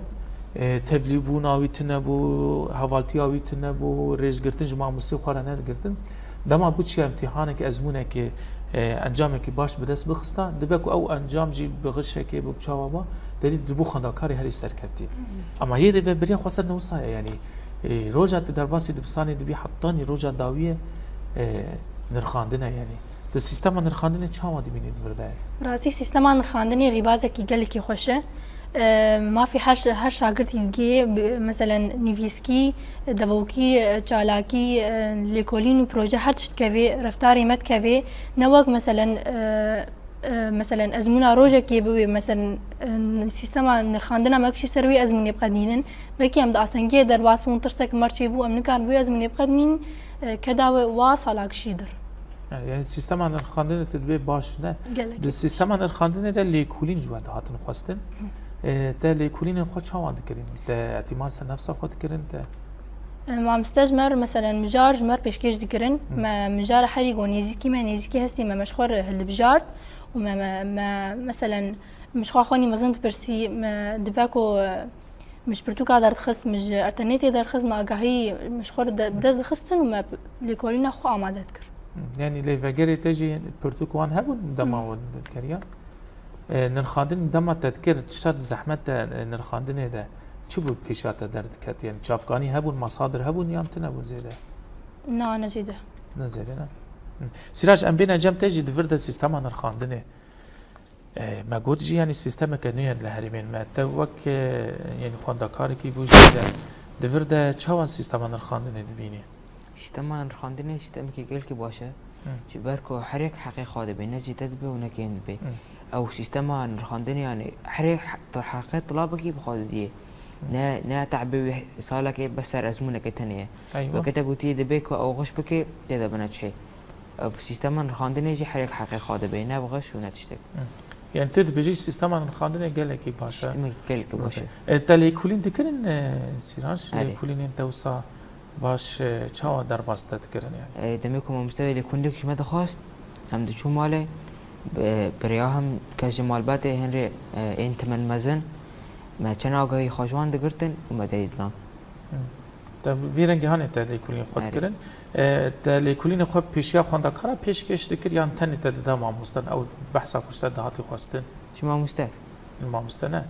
e, tevlîbûna wî tune bû, hevaltiya wî tune bû, rêzgirtin ji mamosteyê xwe re nedigirtin. Dema biçiya îmtîhanekî, ezmûnekî, e, encamekî baş bi dest bixista, dibe ku ew encam jî bi xişekê, bi çawa ba, derî dibû xwendekarê herî serkeftî. Ama yê rêveberiya xweser ne wisa ye, yanî, e, roja tu derbasî dibistanê dibî, hetanî roja dawiyê, e, nirxandine, yanî. Tu sîstema nirxandinê çawa dibînî di vir de? Rastî sîstema nirxandinê rîbazekî gelekî xweş e. E, mafê her şi-, her şagirtî digihê, bi, meselen nivîskî, devokî, çalakî, e, lêkolîn û proje her tişt dikevê, reftarê me dikevê. Ne wek meselen, e, e, meselen ezmûna rojekê bibe, meselen, e, sîstema nirxandina me kişî ser wê ezmûnê biqedînin. Belkî em di astengiyê derbas bûn, tirsek me çêbû, em nikarin wê ezmûnê biqedînin, e, keda we wa sala kişî dir. Yani, yani sîstema nirxandinê tu dibê baş ne. Gelek Di baş. sîstema nirxandinê de lêkolîn ji we dihatin xwestin. Hı. E, te lêkolînên xwe çawa dikirin? Te etîmar ser nefsa xwe dikirin? Te E, mamoste ji me re, meselen, mijar ji me re pêşkêş dikirin. Hı. Me mijara herî ku nêzîkî me, nêzîkî hestê me, me ji xwe re hildibijart û me, me, me, meselen, min ji xwe xwenî mezin dipirsî, me dibe ku, e, Min ji pirtûka derdixist, min ji enternetê derdixist, me agahî min ji xwe re de-, bi dest dixistin û me lêkolîna xwe amade dikir. Yanî lêvegerê te jî pirtûk wan hebûn dema Hı. we dikeriya? E, nirxandin dema te dikir, çi şart zehmet te, e, nirxandinê de çi bû pêşiya te derdiket? Yanî çavkanî hebûn, masadir hebûn yan tune bûn zêde? Na, ne zêde. Ne zêde, ne? Hı. Sîrac, em bêne cem te jî di vir de sîstema nirxandinê. E, me got jî, yanî sîstemeke nû ye li herêmên me. Te wek, e, yanî xwendekarekî bû jî de, di vir de çawa sîstema nirxandinê dibînî? Sîstema nirxandinê sîstemekî gelkî baş e. Hı. Ji ber ku her yek heqê xwe dibê, ne zêde dibe û ne kêm dibe. Hı. Ew sîstema nirxandinê, yanî her yek he-, heqê tilabekî bi xwe didiyê. Hı. Ne, ne te'bê wî salekê bes ser ezmûneke tenê ye. Eywa. Weke te gotiye, dibê ku ew xiş bike, tê de bine çê. Ev sîstema nirxandinê jî her yek heqê xwe dibe, ne bi xiş û ne tiştek. Hı. Yani tu dibêjî sîstema nirxandinê gelekî baş e? Sîstemekî gelekî baş e. E, te lêkolîn dikirin, e, Sîrac? Erê. Lêkolînên te wisa baş, e, çawa derbas te dikirin yani? E, demê ku mamoste lêkolînek ji me dixwest, em diçû malê, bi, bi rêya him kes ji malbatê, hin rê, e, ên temen mezin, me çend agahî xwe ji wan digirtin û me deyê didan. Hı. Te vî rengî hanê te lêkolînê xwe Erê. dikirin. E, te lêkolînê xwe pêşiya xwendekara pêşkêş dikir yan tenê te dida mamosten, ew behsa ku ji te dihatî xwestin? Ji mamoste. Mamoste ne.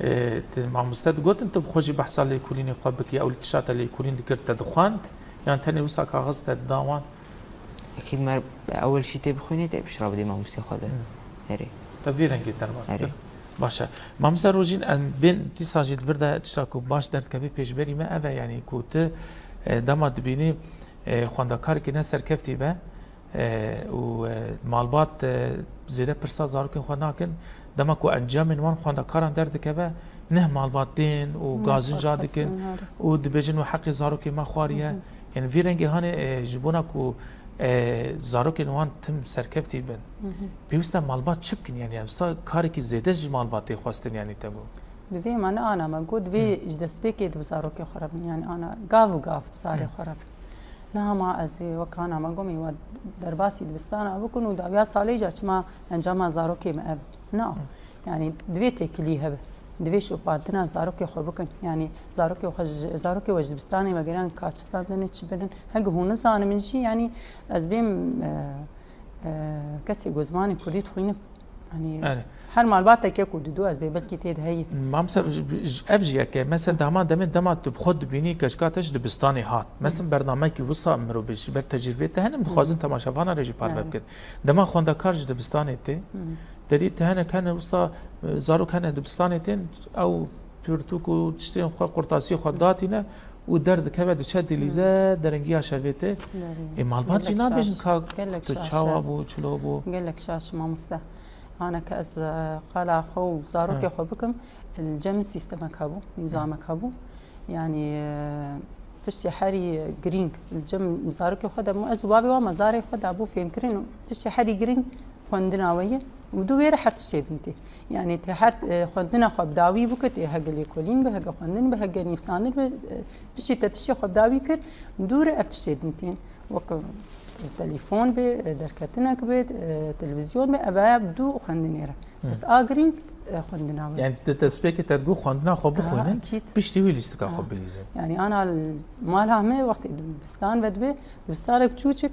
E, te mamoste digotin tu bi xwe jî behsa lêkolînê xwe bikî, ew li tişta te lêkolîn dikir, te dixwend Yan tenê wisa kaxiz te dida wan? Ekîd mer ewil şî tê bixwînê, tê pişt re bidê mamostê xwe de. Hmm. Herê. Te vî rengê derbas Herê. Kir. Baş e. Mamoste Rojîn, em bên dîsa jî di vir de tişta ku baş derdikeve pêşberî me, ev e, yanî ku tu, e, dema dibînî, e, xwendekarekî ne serkeftî be, e, û, e, malbat, e, zêde pirsa zarokên xwe nakin, dema ku encamên wan xwendekaran derdikeve, neh malbat tên û Neh gazinca malbat dikin xwestin, û dibêjin, wê heqê zarokê me xwariye. Mhm. Yani vî rengê hanê, e, ji bona ku, e, zarokên wan tim serkeftî bin. Mhm. Pêwîst e malbat çi bikin? Yani, em sa karekî zêde ji malbatê xwestin, yani te got. Divê me ne ana me got, divê Hı. ji destpêkê di zarokê xwe re bin. Yani ana gav û gav bi zarê Hı. xwe re bin. Niha ma ez ê wek ana me gomî we derbasî dibistana bikin û dawiya salê ca çima encama zarokê me ev. Na. Hı. Yani divê têkilî hebe. Divê şopandina zarokê xwe bikin. Yani zarokê xwe ji, zarokê we ji dibistanê vegeran kaçistan dene çi binin. Hege hûn nizanin min jî yani ez bêm, e, e, kesê ku zimanê kurdî dixwînim. Yanî Erê. her malbateke ku didu ez bê belkî tê de heyî. Mamse, ji, ji, ev jî yek e. Mesela dema demê dema tu bi xwe dibînî keçika te ji dibistanê hat. Mesela bernamekî wisa mirov bê ji ber tecrûbê te hene, em dixwazin temaşevana re jî parve Erê. bikin. Dema xwendekar ji dibistanê tê, derî te hene hene wisa, e, zarok hene dibistanê tên, ew pirtûk û tiştên xwe, qurtasiyê xwe datîne û derdikeve diçe dilîze, derengiya şevê tê. Derî. Ê, malbat jî Gelek nabêjin şaş. ka Gelek tu şaş çawa e. bû, çilo bû. Gelek şaş mamoste. Haneke ez, e, qala xwe û zarokê Ha. xwe bikim, li cem sîstemek hebû, nîzamek hebû. Yani, e, tiştê herî girîng, li cem zarokê xwe de bû, ez û bavê wan me zarê xwe dabû fêmkirin û tiştê herî girîng xwendina we ye û dû wê re her tiştê din tê. Yani, te her, e, xwendina xwe bi dawî bike, tê hege lêkolîn be, hege xwendin be, hege nivîsandin be, e, piştî te tiştê xwe bi dawî kir, dû re ev tiştê din tên. Wek, e, telefon be, e, derketinek be, e, televîzyon be, ev e bi dû xwendinê re. Hı. Bes a girîng, e, xwendina we. Yani di destpêkê te digot xwendina xwe Ha, bixwînin, akîd. piştî wî lîstika xwe Ha. bilîzin. Yani ana l-, mala me wextê dibistan vedibe, dibistanek çûçik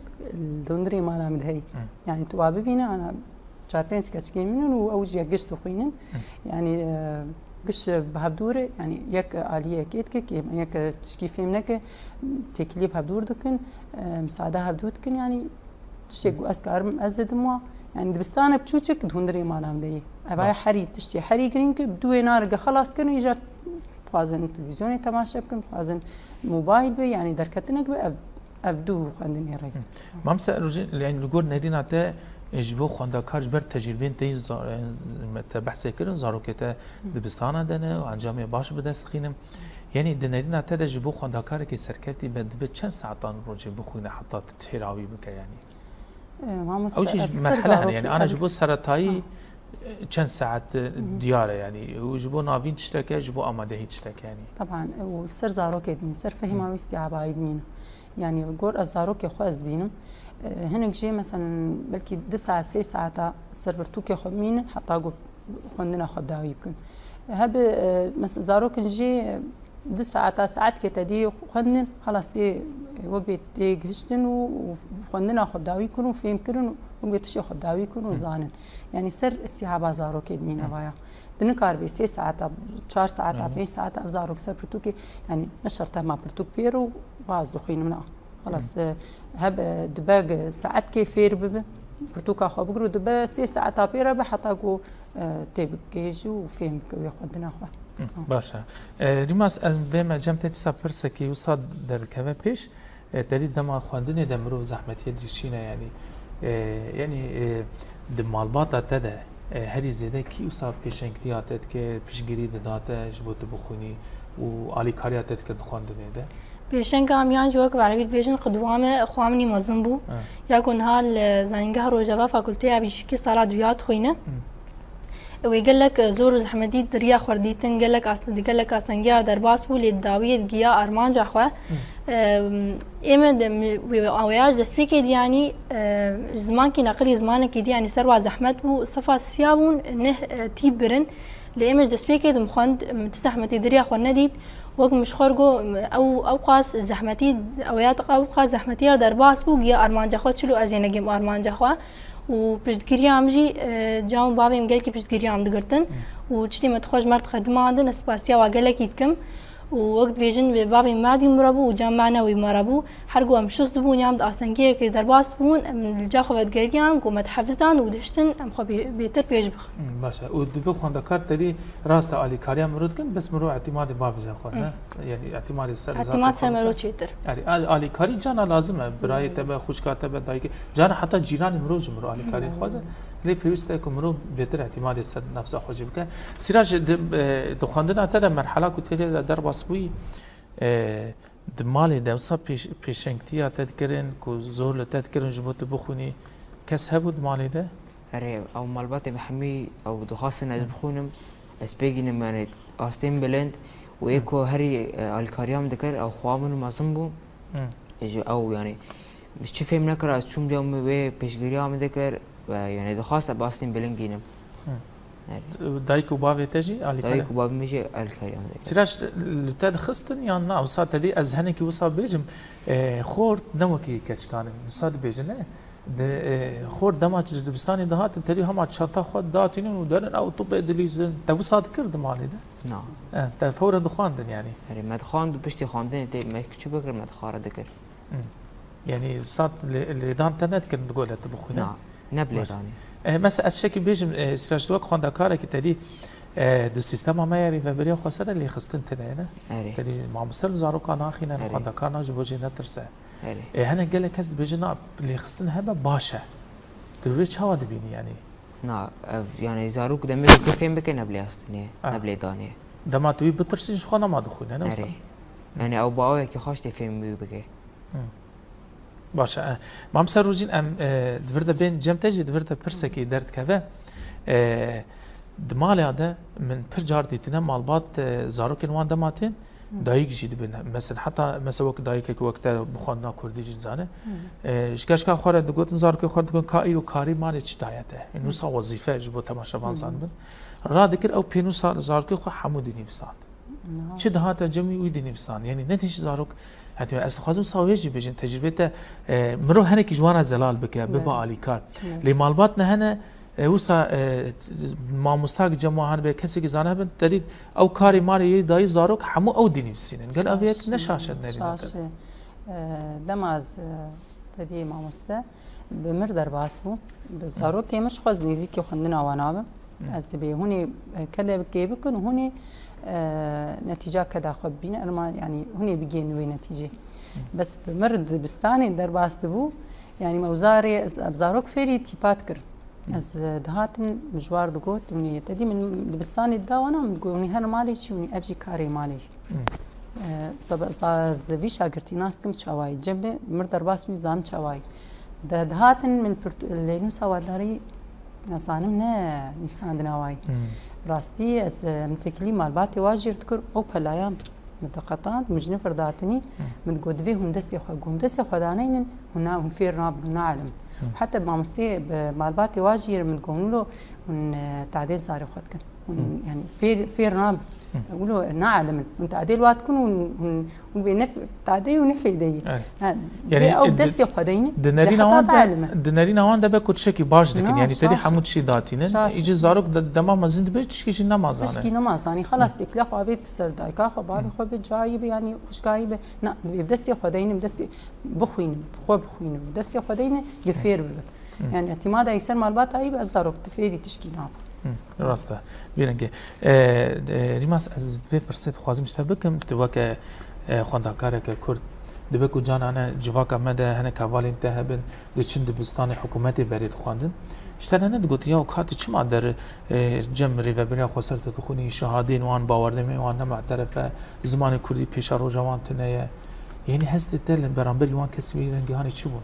li hundirê mala min de heyî. Hı. Yani tu wa bibîne, ana çar pênc keçikê min in û ew jî yek giş dixwînin. Hı. Yani, e, giş bi hevdû re, yani yek aliyekê dike, kê yek tişkî fêm neke, têkilî bi hevdûr dikin, e, misade hevdû dikin, yani Tiştê ku ez karim ez didim wa, yani dibistane bi çûçik di hundirê mala min de yî. Evaya Baş. herî tiştê herî girîng e, bi dû wê narige xelas kirin, îcar dixwazin televîzyonê temaşe bikin, dixwazin mobayl be, yani derketinek be, ev, ev dû xwendinê re. Hı. Mamse Rojîn, yani li gor nerîna te, e, ji bo xwendekar ji ber tecrûbên te yî za-, e, me te behsê kirin, zarokê te Hı. dibistana de ne û encamê baş bi dest dixînin. Yani di nerîna te de ji bo xwendekarekî serkeftî be dibe çend saetan rojê bixwîne heta tu têrawî bike yani? E, mamoste, Ew jî ev ji ser merhele hene, zarokê, yani ana ev ji bo seretayî, Ha. e, çend saet, e, Hı hı. diyar e yani. Û ji bo navîn tiştek e, ji bo amadehî tiştek e yani. Taban, û li ser zarokê dimîn, ser fehîma Hı. wî îstîabayî dimîn. Yani gor ez zarokê xwe ez dibînim. E, hinek jî mesela belkî du saet, sê saeta ser pirtûkê xwe bimînin, heta ku xwendina xwe dawî bikin. Hebe, e, mes-, zarokin jî, e, du saeta, saetkê te dî xwendin, halas tê, e, wek bê tê gihiştin û, û xwendina xwe dawî kirin û fêm kirin û wek bê tiştê xwe dawî kirin û Hı. zanin. Yani ser îstîhaba zarokê dimîne Hı. vaya. Di nikaribe sê saeta, çar saeta, Hı. pênc saeta ev zarok ser pirtûkê, yani ne şert e ma pirtûk pêr û waz dixwînim na. Halas, Hı. e, heb, e, dibe ge-, saetkê fêr bibe, pirtûka xwe bigir û dibe sê saeta pê re be heta ku, e, tê bigihêjî û fêm bike wê xwendina xwe. Hı, Ha. baş e. E, Rîmas, ez bême cem te dîsa pirsekî wisa derdikeve pêş. E, te dî dema xwendinê de mirov zehmetiyê dişîne, yanî, e, yanî, e, di malbata te de, e, herî zêde kî wisa pêşengtiya te dike, piştgirî dida te ji bo tu bixwînî û alîkariya te dike di xwendinê de? Pêşenga min yan jî wek bi erebî dibêjin qidwa me, xwa min î mezin bû. Ha. Ya ku niha li Zanîngeha Rojava Fakulteya Bijîşkî sala duya dixwîne. Hı. Wê gelek zor û zehmetî di riya xwe re dîtin, gelek as-, di gelek astengiya re derbas bû, lê di dawiyê digiya armanca xwe. Hı. Em, ê me de mi-, wê, wê ya ji destpêkê dî yanî, e, ji zimankî neqilî zimanekî dî yanî ser wa zehmet bû, sefa siya bûn, neh, e, tîp birin. Lê ê me ji destpêkê de min xwend, min ti zehmetî di riya xwe nedît. Wek min ji xwe re got, ew, ew qas zehmetî, ew ya ew qas zehmetî ya derbas bû, giya armanca xwe, çilo ez ê negêm armanca xwe. Û piştgiriya min jî, e, can û bavê min gelekî piştgiriya min digirtin. Û tiştê me dixwe ji me re diqedimandin, ez spasiya wa gelekî dikim. û wek dibêjin, bavê me dî me re bû û cem me ne wî me re bû. Her ku em şust bûn yan di astengiyekê derbas bûn, em li ca xwe vedigeriyan ku me dihefizan û dihiştin em xwe bê-, bêtir pêş bixin. Hmm, baş e. Û dibe xwendekar tedî rast e alîkariya mirov dikin, bes mirov îtîmadê bavêje xwe, ne? Yanî îtîmadê ser Îtîmad ser mirov çêtir. Erê, al-, alîkarî cana lazim e. Birayê te be, xwişka te be, dayikê. Cana heta cîranê mirov ji mirov alîkarî dixwaze. Lê pêwîst e ku mirov bêtir îtîmadê ser nefsa xwe jî bike. Sîrac, di, e, di xwendina te de merhela ku tê lê de derbas bûyî, e, di malê de wisa pêş-, pêşengtiya te dikirin ku zor li te dikirin ji bo tu bixwînî, kes hebû di malê de? Erê, ew malbatê me hemî ew dixwastin ez Hı. bixwînim, ez pêgînim, yanî astên bilind û ê Hı. ku herî, e, alîkariya min dikir, ew xweha min û mezin bû. Hı. Ji ew, yanî, min çi fêm nekir, ez çûm diya min wê pêşgiriya min dikir, e, yanî dixwast ez astên bilind gînim. Hı. Erê. Dayik û bavê te jî alîkar Dayik e? û bavê min jî alîkariya min dikir. Sîrac, li te dixistin yan na? Wisa te dî ez henekî wisa bêjim, e, xort ne wekî keçikan in. Wisa dibêjin, ne? Di, e, xort dema ji dibistanê dihatin, te dî hema çanta xwe datînin û derin ew topê dilîzin. Te wisa dikir di malê de? Na. E, te fewren dixwandin yanî? Erê, me dixwand û piştî xwandinê tê me çi bikir, me dixwara dikir. Hmm. Yanî sat lê-, lêdan te nedikirin di gole tu bixwîne? Na, ne bi Baş. lêdanê. E, mesela ez şekî bêjim, e, Sîrac, tu wek xwendekarekî te dî, e, di sîstema me ya rêveberiya xweser de lêxistin tune ye, ne? Erê. Te dî mamoste li zaroka naxîne, Erê. xwendekar na ji bo jê netirse. Erê. E, hinek gelek kes dibêjin, na, lêxistin hebe baş e. Tu vê çawa dibînî yanî? Na, ev, yanî zarok demê ku fêm bike ne bi lêxistinê, Ah. ne bi lêdanê. Dema tu wî bitirsî ji xwe nema dixwîne, ne wisa? Erê. Yanî ew bi awekî xweş tê fêm wî bike. Hmm. Baş e. E, Mamoste Rojîn, em, e, di vir de bên cem te jî di vir de pirsekî derdikeve. E, di mala de min pir car dîtine malbat, e, zarokên wan dema tên, Hı. dayik jî dibin. Mesela heta, mesela wek dayikek wek te bi xwendina kurdî jî dizane. Hı. E, ji keşka xwe re digotin, zarokê xwe re digotin, ka îro karê malê çi daye te? Hı. Nûsa wezîfe ji bo temaşevan Hı. zanibin. Radikir ew pênûsa zarokê xwe hemû dinivîsand. Niha. Çi dihate cem wî, wî dinivîsand. Yanî ne tişt zarok, hetiye ez dixwazim sa wê jî bêjin, tecrübê te, e, mirov hinekî ji wan re zelal bike, bibe Belê. alîkar. Belê. Lê malbat ne hene, e, wisa, e, mamostak cem wan hene be, kesekî zane hebin, te dît ew karê malê yê dayî zarok hemû ew dinivîsînin. Gel ev yek Şaş, ne şaş e, nerîne şaş te. e. E, dema ez, e, te diyê mamoste, bi mir derbas bû. Bi Hı. zarokê min ji xwe ez nêzîkî xwendina wan nabim. Hı. Ez dibê hûnê, e, kede kê bikin û hûnê, e, netîca keda xwe bibîne. Erma, yanî hûnê bigihên wê netîcê. Hı. Bes bi mir dibistanê derbas dibû. Yanî me wizarê, ez, ev zarok fêrî tîpa dikirin. Hı. Ez, e, dihatim, min ji war digot, hûnê te dî min dibistanê dida wana, min digot, hûnê her malê çi, hûnê ev jî karê malê. Hı. E, tabi ez, ez vî şagirtî nas dikim çawayî. Cem bi mir derbas wî zanim çawayî. De dihatin min pirt-, lênûsa weldarî, ez zanim ne nivîsandina wayî. Hmm. Rastî ez, e, min têkilî malbatê wa jîr dikir, ew pelayan min diqetand, min ji nifir datinî, Hmm. min digot, divê hûn destê xwe, hûn destê xwe daneynin, hûn na, hûn fêr nabin, hûn naelim. Hmm. Heta mamostê bi malbatê wa jîr min got, hûn lo, hûn, e, tadêl zarê xwe dikin. Hûn, Hmm. yanî fêr, fêr nabin. Hmm. Wilo naelim in. Hûn tadêl wa dikin, hûn, hûn Hûn bê ne f-, tadeyî û ne fêdeyî. Evet. Ha, Yani, vê ew e, di, destê xwe deyne, di lê nerîna heta wan de, bielime. Di nerîna wan de be ku tiştekî baş dikin. Na, Yani, te dî şaş e. Hemû tiştî datînin. Şaş e. Îcî zarok de, dema mezin dibe, tişkî jî nema zane. Tişkî nema zanî. Xelas, Hı. têkila xwe avêt ser dayika xwe, bavê Hı. xwe bi cayî bi, yanî xwişkayî bi. Na, bi destê xwe deynim, destê bixwînim, bi xwe bixwînim, bi destê xwe deynim, lê Hı. fêr bibim. Hı. Yani, îtîmada wî ser malbata wî bi, ev zarok di fêrî tişkî nabin. Hı, rast e. Vî rengê. E, e, Rîmas, ez vê pirsê dixwazim ji te bikim. Tu weke, e, xwendekareke Kurd, dibe ku canane civaka me de hinek hevalên te hebin, diçin dibistanê hikûmetê berê dixwendin. Ji te re nedigotin, ya ka tu çima der, e, cem rêveberiya xweser te dixwînî, şehadeyên wan, bawernameyên wan ne mu'teref e, zimanê Kurdî pêşeroja wan tune ye. Yanî hestê te li beramberî wan kesên vî rengî hanê çi bûn?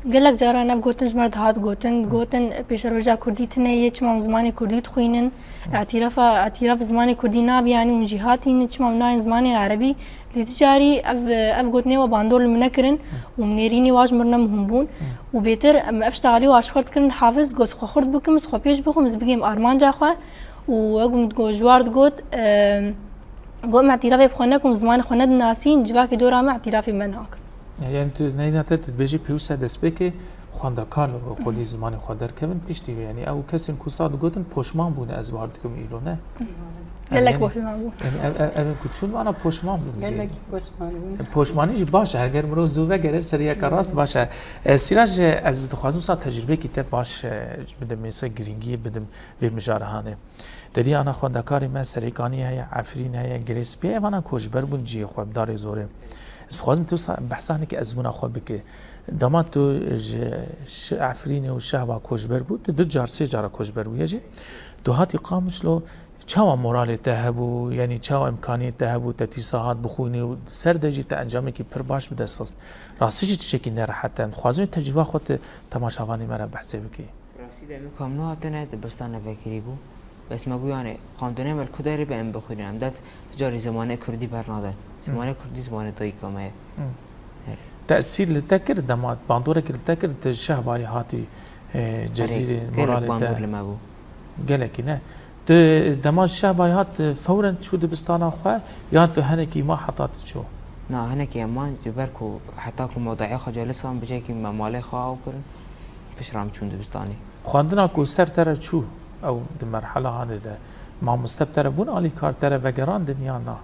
Gelek caran ev gotin ji me re dihat gotin, Hı. gotin, pêşeroja Kurdî tune ye, çima em zimanê Kurdî dixwînin? Hı. Îtîrafa, îtîraf zimanê Kurdî nabe, yanî hûn jî hatînin, çima em nayên zimanên erebî? Lê ti carî ev, ev gotinê we bandor li min nekirin Hı. û min nêrînê wa ji min re ne muhim bûn. Hı. Û bêtir em ev şta alî wa ji xwe dikirin hafiz, got xwe xurt bikim, ez xwe pêş bixwim, ez bigihim armanca xwe. Û wek min got, ji war digot, em, Got, me îtîrafê bi xwe nekim, zimanê xwe nedinasîn, civakê dora me îtîrafê me nakin. Yani tu neyna te tu dibêjî pêwîst e destpêkê xwendekar xwedî zimanê xwe derkevin, piştî wê, yani ew kesên ku sa digotin poşman bûne, ez bar dikim îro ne. Gelek bohî me bû. Yanî ev, ev, ev ku çûn vana poşman bûn jî. Gelek poşman bûn. Poşmanî jî baş e, her ger mirov zû vegere ser yeka rast baş e. E, Sîraj, e, ez dixwazim sa tecrûbekî te baş, e, bidim, mêse girîngiyê bidim vê mijara hanê. Te dî ana xwendekarê me Serêkanî heye, Efrîn heye, Girê Spî heye, vana koçber bûn cihê xwe bi darê zorê. Ez dixwazim tu sa behsa hinekî ezmûna xwe bike. Dema tu ji Şi-, Efrînê û Şehba koçber bû, tu du car, sê cara koçber bûye jî. Tu hatî Qamişlo, çawa moralê te hebû, yanî çawa îmkaniyê te hebû, te tîsa hat bixwînî û ser de jî te encamekî pir baş bi dest xist. Rastî jî tiştekî nerehet e. Em dixwazin wê tecrûba xwe tu temaşevanê me re behsê bikî. Rastî de min kam nehatine dibistane vekirî bû. Bes me got, yanî, xwendinê me li ku derê be em bixwînin. Em dev carî zimanê kurdî bernadin. Zimanê kurdî zimanê dayika me ye. Hı. Erê. Tesîr li te kir, dema bandorek li te kir, tu Şehbayê hatî, e, Cezîrê, gelek moralê te bandor li me bû. Gelekî ne. Tu dema Şehbayê hat, tu fewren çû dibistana xwe, yan tu henekî ma heta tu çû? Na, henekî em man, ji ber ku heta ku modayê xwe calisan bicekî me malê xwe aw kirin, piştre em çûn dibistanê. Xwendina ku ser te re çû, ew di merhela hanê de, mamoste bi te re bûn alîkar, te re vegerandin yan na?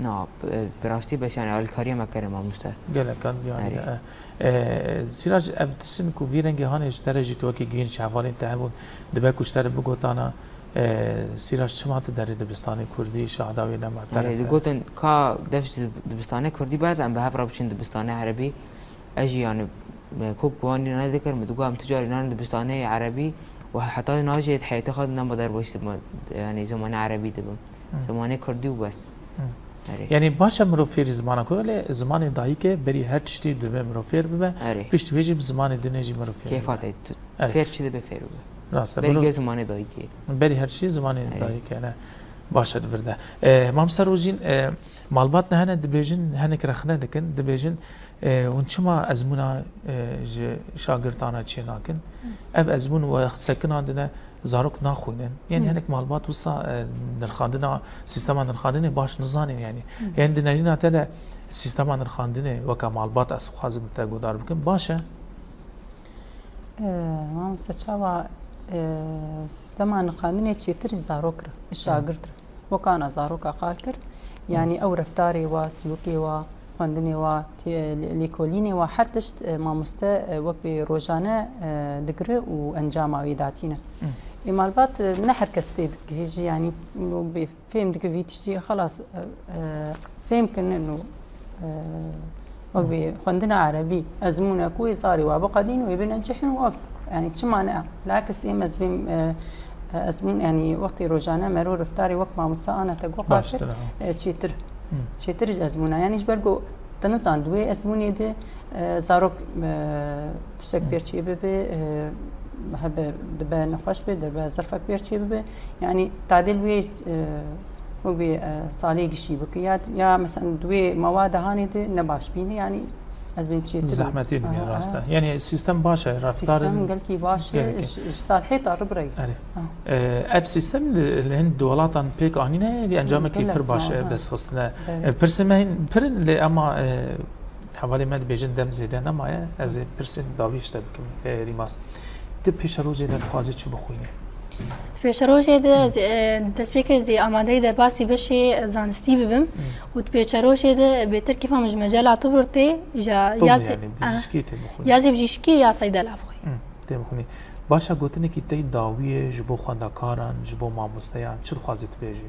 Na, bi, bi rastî bes, yani, alîkariya me kere mamoste. Gelek an, yani, Erê. e, e, Sîraj, ev tiştin ku vî rengê hanê ji te re jî tu wekî genç hevalên te hebûn, dibe ku ji te re bigotana, e, Sîraj, çima tu derê dibistanê kurdî, şahda wê nema te re Erê, fe- digotin, ka dev ji dibistanê kurdî berde, em bi hev re biçin dibistanê erebî. Ez jî, yani, e, kok guhanî nedikir, min digot, em tu carî nan dibistanê erebî û heta najê di heyetê xwe de nema derbaş, yani, zimanê erebî dibim. Hı. Zimanê kurdî û bes. Hı. Erê. Yani, baş e mirov fêrî zimana ku, lê zimanê dayikê berî her tiştî divê mirov fêr bibe. Erê. Piştî wê jî bi zimanê dinê jî mirov fêr bibe. Kêfa te tu Erê. Fêr çi dibe fêr bibe. Rast e. Berî Mirov gê zimanê dayikê. Berî her çî zimanê Erê. Dayikê, ne. Baş e, di vir de. E, Mamoste Rojîn, e, malbat ne hene dibêjin, hinek rexne dikin, dibêjin, e, hûn çima ezmûna, e, ji şagirtana çê nakin? Ev ezmûn we sekinandine, zarok naxwînin. Yanî Hı. hinek malbat wisa, e, nirxandina, sîstema nirxandinê baş nizanin yanî. Hı. Yanî di nerîna te de sîstema nirxandinê weke malbat ez dixwazim te guhdar bikim, baş e? E, mamoste çawa, e, sîstema nirxandinê çêtir ji zarok re, ji Hı. şagirt re. Weka na zaroka qal kir. Yanî ew reftarê wa, silûkê wa, xwendinê wa, tê-, lê-, lêkolînê wa, her tişt, e, mamoste, e, wek bê rojane, e, digire û encama wê datîne. Hı. Ê malbat, e, ne her kes tê digihêjî, yanî, û bê fêm dike vî tiştî, xelas, e, e, fêm kirinin û, e, wek bê xwendina erebî, ezmûne ku wê zarê wa biqedîn û wê bine cihn û ev, yanî, çima ne? Bilakis êm ez bêm, e, e, ezmûn, yanî, wextê rojane mero reftarê wek mamoste ana te got Baştir, qal kir, ha. e, çêtir. Hı. Çêtir ji ezmûna. Yanî, ji ber ku te nizan di wê ezmûnê de, e, zarok, e, tiştek Hı. pêr çê bibe, e, hebe dibe nexweş be, dibe zirfek pêr çê bibe. Yanî, tadil wê, e, û wê, e, salê gişî bike. Ya, ya, mesela, di wê mewada hanê de ne baş bîne, yanî ez bêm çêtir. Zehmetî dibîne, Aha, rast e. aha. Yanî sîstem baş e, reftar Sîstem gelkî baş e, gelkî. Ji, ji salhê ta ribireyî. Erê. Ha. E, ev sîstem li, li hin di welatan pêk anîne, lê encamekî Gelek, pir baş, ha, e, ha. dest xistine. Belê. E, pirsên me hîn pir in, lê ema, e, hevalê me dibêjin dem zêde nemaye, ez ê pirsên dawî ji te bikim, e, Rîmas. Tu pêşerojê de dixwazî çi bixwînî? Di pêşerojê de, Hmm. ez, e, destpêkê ez ê amadeyî derbasî beşê zanistî bibim Hmm. û di pêşerojê de bêtir kêfa min ji mecela tibur tê, ya, Tu ya mi zê-, yani, aha. bijîşkî tê bixwînî? Ya zê bijîşkî ya seydela bixwî. Hmm, tê bixwînî. Baş e, gotinekî te dawiyê ji bo xwendekaran, ji bo mamosteyan çi dixwazî tu bêjî?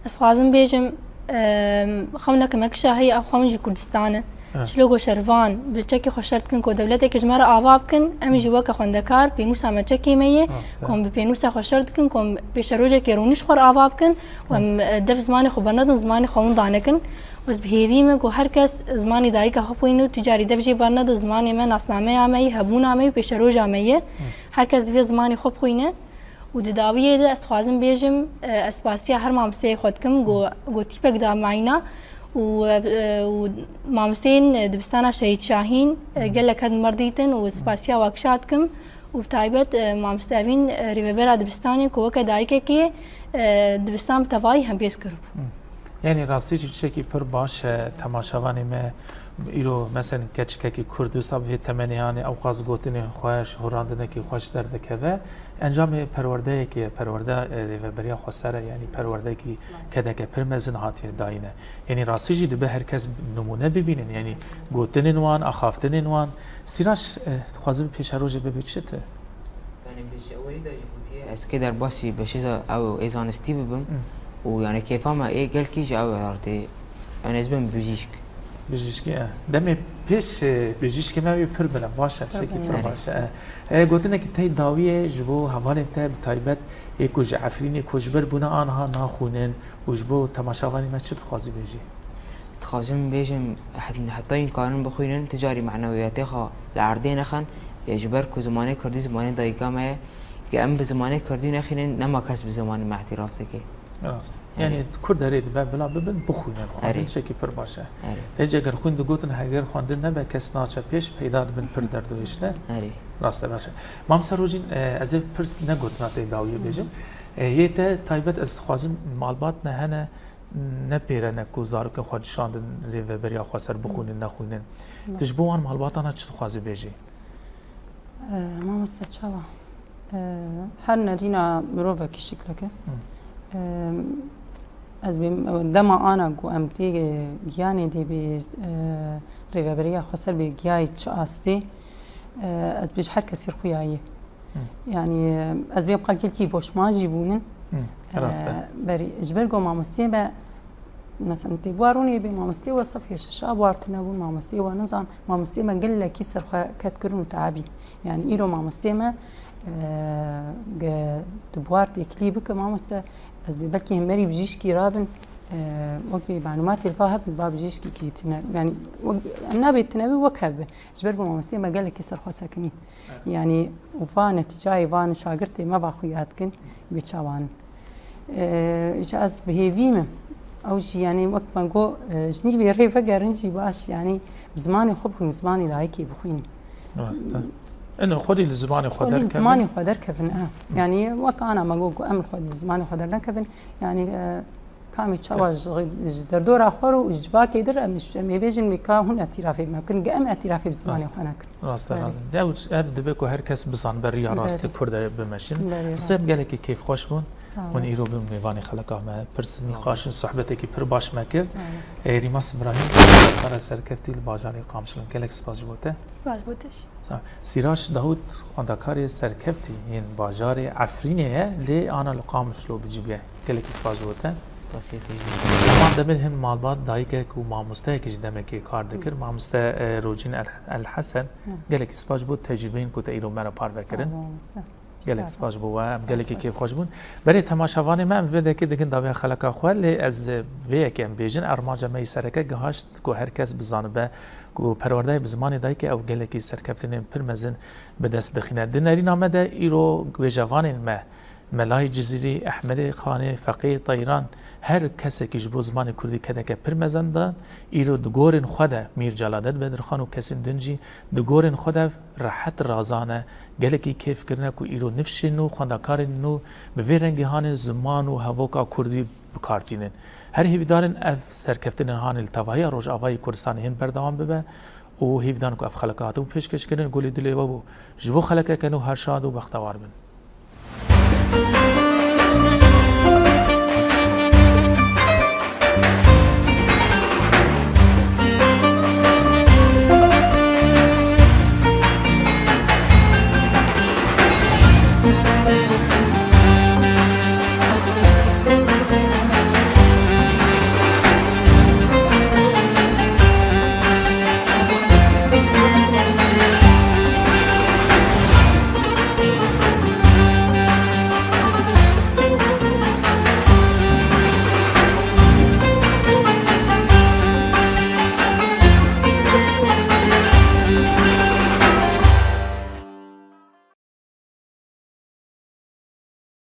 Ez dixwazim bêjim, em, xewneke me kişa heye, ev xewn ji Kurdistan e. Evet. Çilo ku şervan bi çekê xwe şer dikin ku dewleteke ji me re ava bikin, em jî weke xwendekar pênûsa me çekê me ye, Rast e. ku em bi pênûsa xwe şer dikin, ku em pêşerojekê rûnî ji xwe re ava bikin û em, Hı. e, dev zimanê xwe bernedin, zimanê xwe winda nekin. Û ez bi hêvî me ku her kes zimanê dayika xwe bixwîne û tu carî dev jê bernede, zimanê me nasnameya me ye, hebûna me ye û pêşeroja me ye. Hı. Her kes divê zimanê xwe bixwîne. Û di dawiyê de ez dixwazim bêjim, e, ez spasiya her mamosteyê xwe dikim, go, go tîpek da me îna û, e, û mamosteyên dibistana Şehîd Şahîn, e, gelek hev me re dîtin û spasiya wa kişa dikim û bi taybet, e, mamoste Evîn, e, rêvebera dibistanê ku weke dayikekê, e, dibistan bi tevayî hembêz kiribû. Hı. Yanî rastî jî tiştekî pir baş e, temaşevanê me Îro, mesen, keçikekî Kurd wisa bi vê temenê hanê, ew qas gotinên xwe, şiholandinekî xweş derdikeve. Encamê perwerdeyekê ye, perwerdeya, e, rêveberiya xweser e, yanî perwerdeyekî kedeke pir mezin hatiye dayîne. Yanî rastî jî dibe her kes nimûne bibînin, yanî gotinên wan, axaftinên wan. Sîraş, e, dixwazim pêşerojê bibe çi ti? Yanî bi ji ewilî de jî gotiye, ez kê derbasî beşêza ew ê zanistî bibim Hı. û yanî kêfa me ê gelkî ji ew ê artê. Yanî ez bim bijîşk. Bijîşkî, e. Demê pêş, e, bijîşkê me wê pir bile baş e, tiştekî pir Erê. baş e. E, gotinekî tey dawî ye ji bo hevalên te, bi taybet ê ku ji Efrînê koçber bûne, aniha naxwînin û ji bo temaşevanê me çi dixwazî bêjî? Ez dixwazim bêjim, het-, heta yên karin bixwînin, ti carî manewiyatê xwe li erdê nexin, ê ji ber ku zimanê kurdî zimanê dayika me ye, ge em bi zimanê kurdî nexwînin, nema kes bi zimanê me îtîraf dike. Rast. Erê. Yanî Kurd erê dibe bila bibin, bixwînin, xwendin Erê. tiştekî pir baş e. Erê. Te jî eger xwîn digotin, heger xwendin nebe, kes naçe pêş, peyda dibin pir derdihêşîn e. Erê. Rast e, baş e. Mamoste Rojîn, e, ez ê pirs negotina tey dawiyê bêjim. E, yê te taybet ez dixwazim malbat ne hene, ne pêre ne ku zarokên xwe dişandin rêveberiya xweser bixwînin, nexwînin. Tu ji bo wan malbatana çi dixwazî bêjî? E, mamoste çawa? E, her nerîna mirovekî şikleke. Hı. E, ez bê dema ana ku em tê giyanê dê bê, e, rêveberiya xweser bê giyayê çi astê, e, ez bê ji her kesî rixuya yê. Hı. Yanî, e, ez bê bqa gelkî boşma jî bûnin. Hı, rast e. E, berî, ji ber ku mamosteyê me, mesela, tê buarûnê bê mamosteyê we sefê şeşa buar tune bûn, mamosteyê we nizan, mamosteyê me gelekî serxwe ket kirin û teabî. Yanî, îro mamosteyê me, e, ge, tu buar têkilî bike, mamoste, ez bê belkî hemberî bijîşkî rabin, e, wek bê malumatê li ba hebin, ba bijîşkî kî tune, yanî, wek, em nabê tune bi wek hev bi. Ji ber ku mamosteyê me gelekî serxwe sekinî. Yanî va netîcayê van şagirtê me va xuya dikin bê çawan. Ee, ji ez bi hêvî me. Ew jî yanî wek me got, e, ji nîvê rê vegerin jî baş, yanî bi zimanê xwe bixwîn, bi zimanê dayikê bixwîn. Rast e. Ino xwedî li zimanê xwe Xwedî li derkevin. Zimanê xwe derkevin, e. Yanî wek ana me got, got em li xwe li zimanê xwe dernekevin. Yanî, e, Kamî çawa Kes. ji, ji derdora xwe û ji civakê dir em, em ê bêjin wê ka hûn îtîrafê me bikin, ge em îtîrafê bi zimanê Rast. xwe nekin. Rast e, Belê. rast e. Ew, ev dibe ku her kes bizan beriya Belê. rastî Kurd e bimeşin. Beriya Qisem rastî. gelekî kêfxweş bûn. Sağ ol. Hûn îro bin mêvanê xeleka me, pirs nîqaş û sohbetekî pir baş me kir. Sağ ol. Ê, Rîmas Îbrahîm, xwendekara serkeftî li bajarê Qamişlo. Gelek spas ji bo te. Spas bo te jî. Sa-, Sîraş Dawûd, xwendekarê serkeftî yên bajarê Efrînê ye, lê ana li Qamişlo bi cî bûye. Gelekî spas ji bo te. Spasiyê te jî. Heman demê hin malbat dayikek û mamosteyekî ji demekê kar dikir. Mamoste, e, Rocîn El, El Hesen, Hı. gelekî spas ji bo tecrûbeyên ku te îro me re parve kirin. Sağ ol, sağ ol. Gelek Sağ ol. spas ji bo we. Em Sağ gelekî ol. kêfxweş bûn. Berê temaşevanê me, em vê dekê digin dawiya xeleka xwe, lê ez, e, vê yekê em bêjin, armanca me yî sereke gihaşt ku her kes bizanibe ku perwerdeyê bi zimanê dayikê ew gelekî serkeftinên pir mezin bi dest dixîne. Di nerîna me de îro wêjevanên me, Melayê Cizîrî, Ehmedê Xanê, Feqiyê Teyran, her kesekî ji bo zimanê kurdî kedeke pir mezin dan, îro di gorên xwe de Mîr Celadet Bedirxan û kesên din jî di gorên xwe de rehet razan e. Gelekî kêf kirine ku îro nifşên nû, xwendekarên nû bi vê rengî hanê ziman û hevoka kurdî bi kar tînin. Her hêvîdarin ev serkeftinên hanê li tevahiya Rojavayê Kurdistanê hîn berdewam bibe û hêvîdan ku ev xeleka hatibû pêşkêşkirin, golê dilê we bû. Ji bo xelekeke nû her şad û bextewar bin.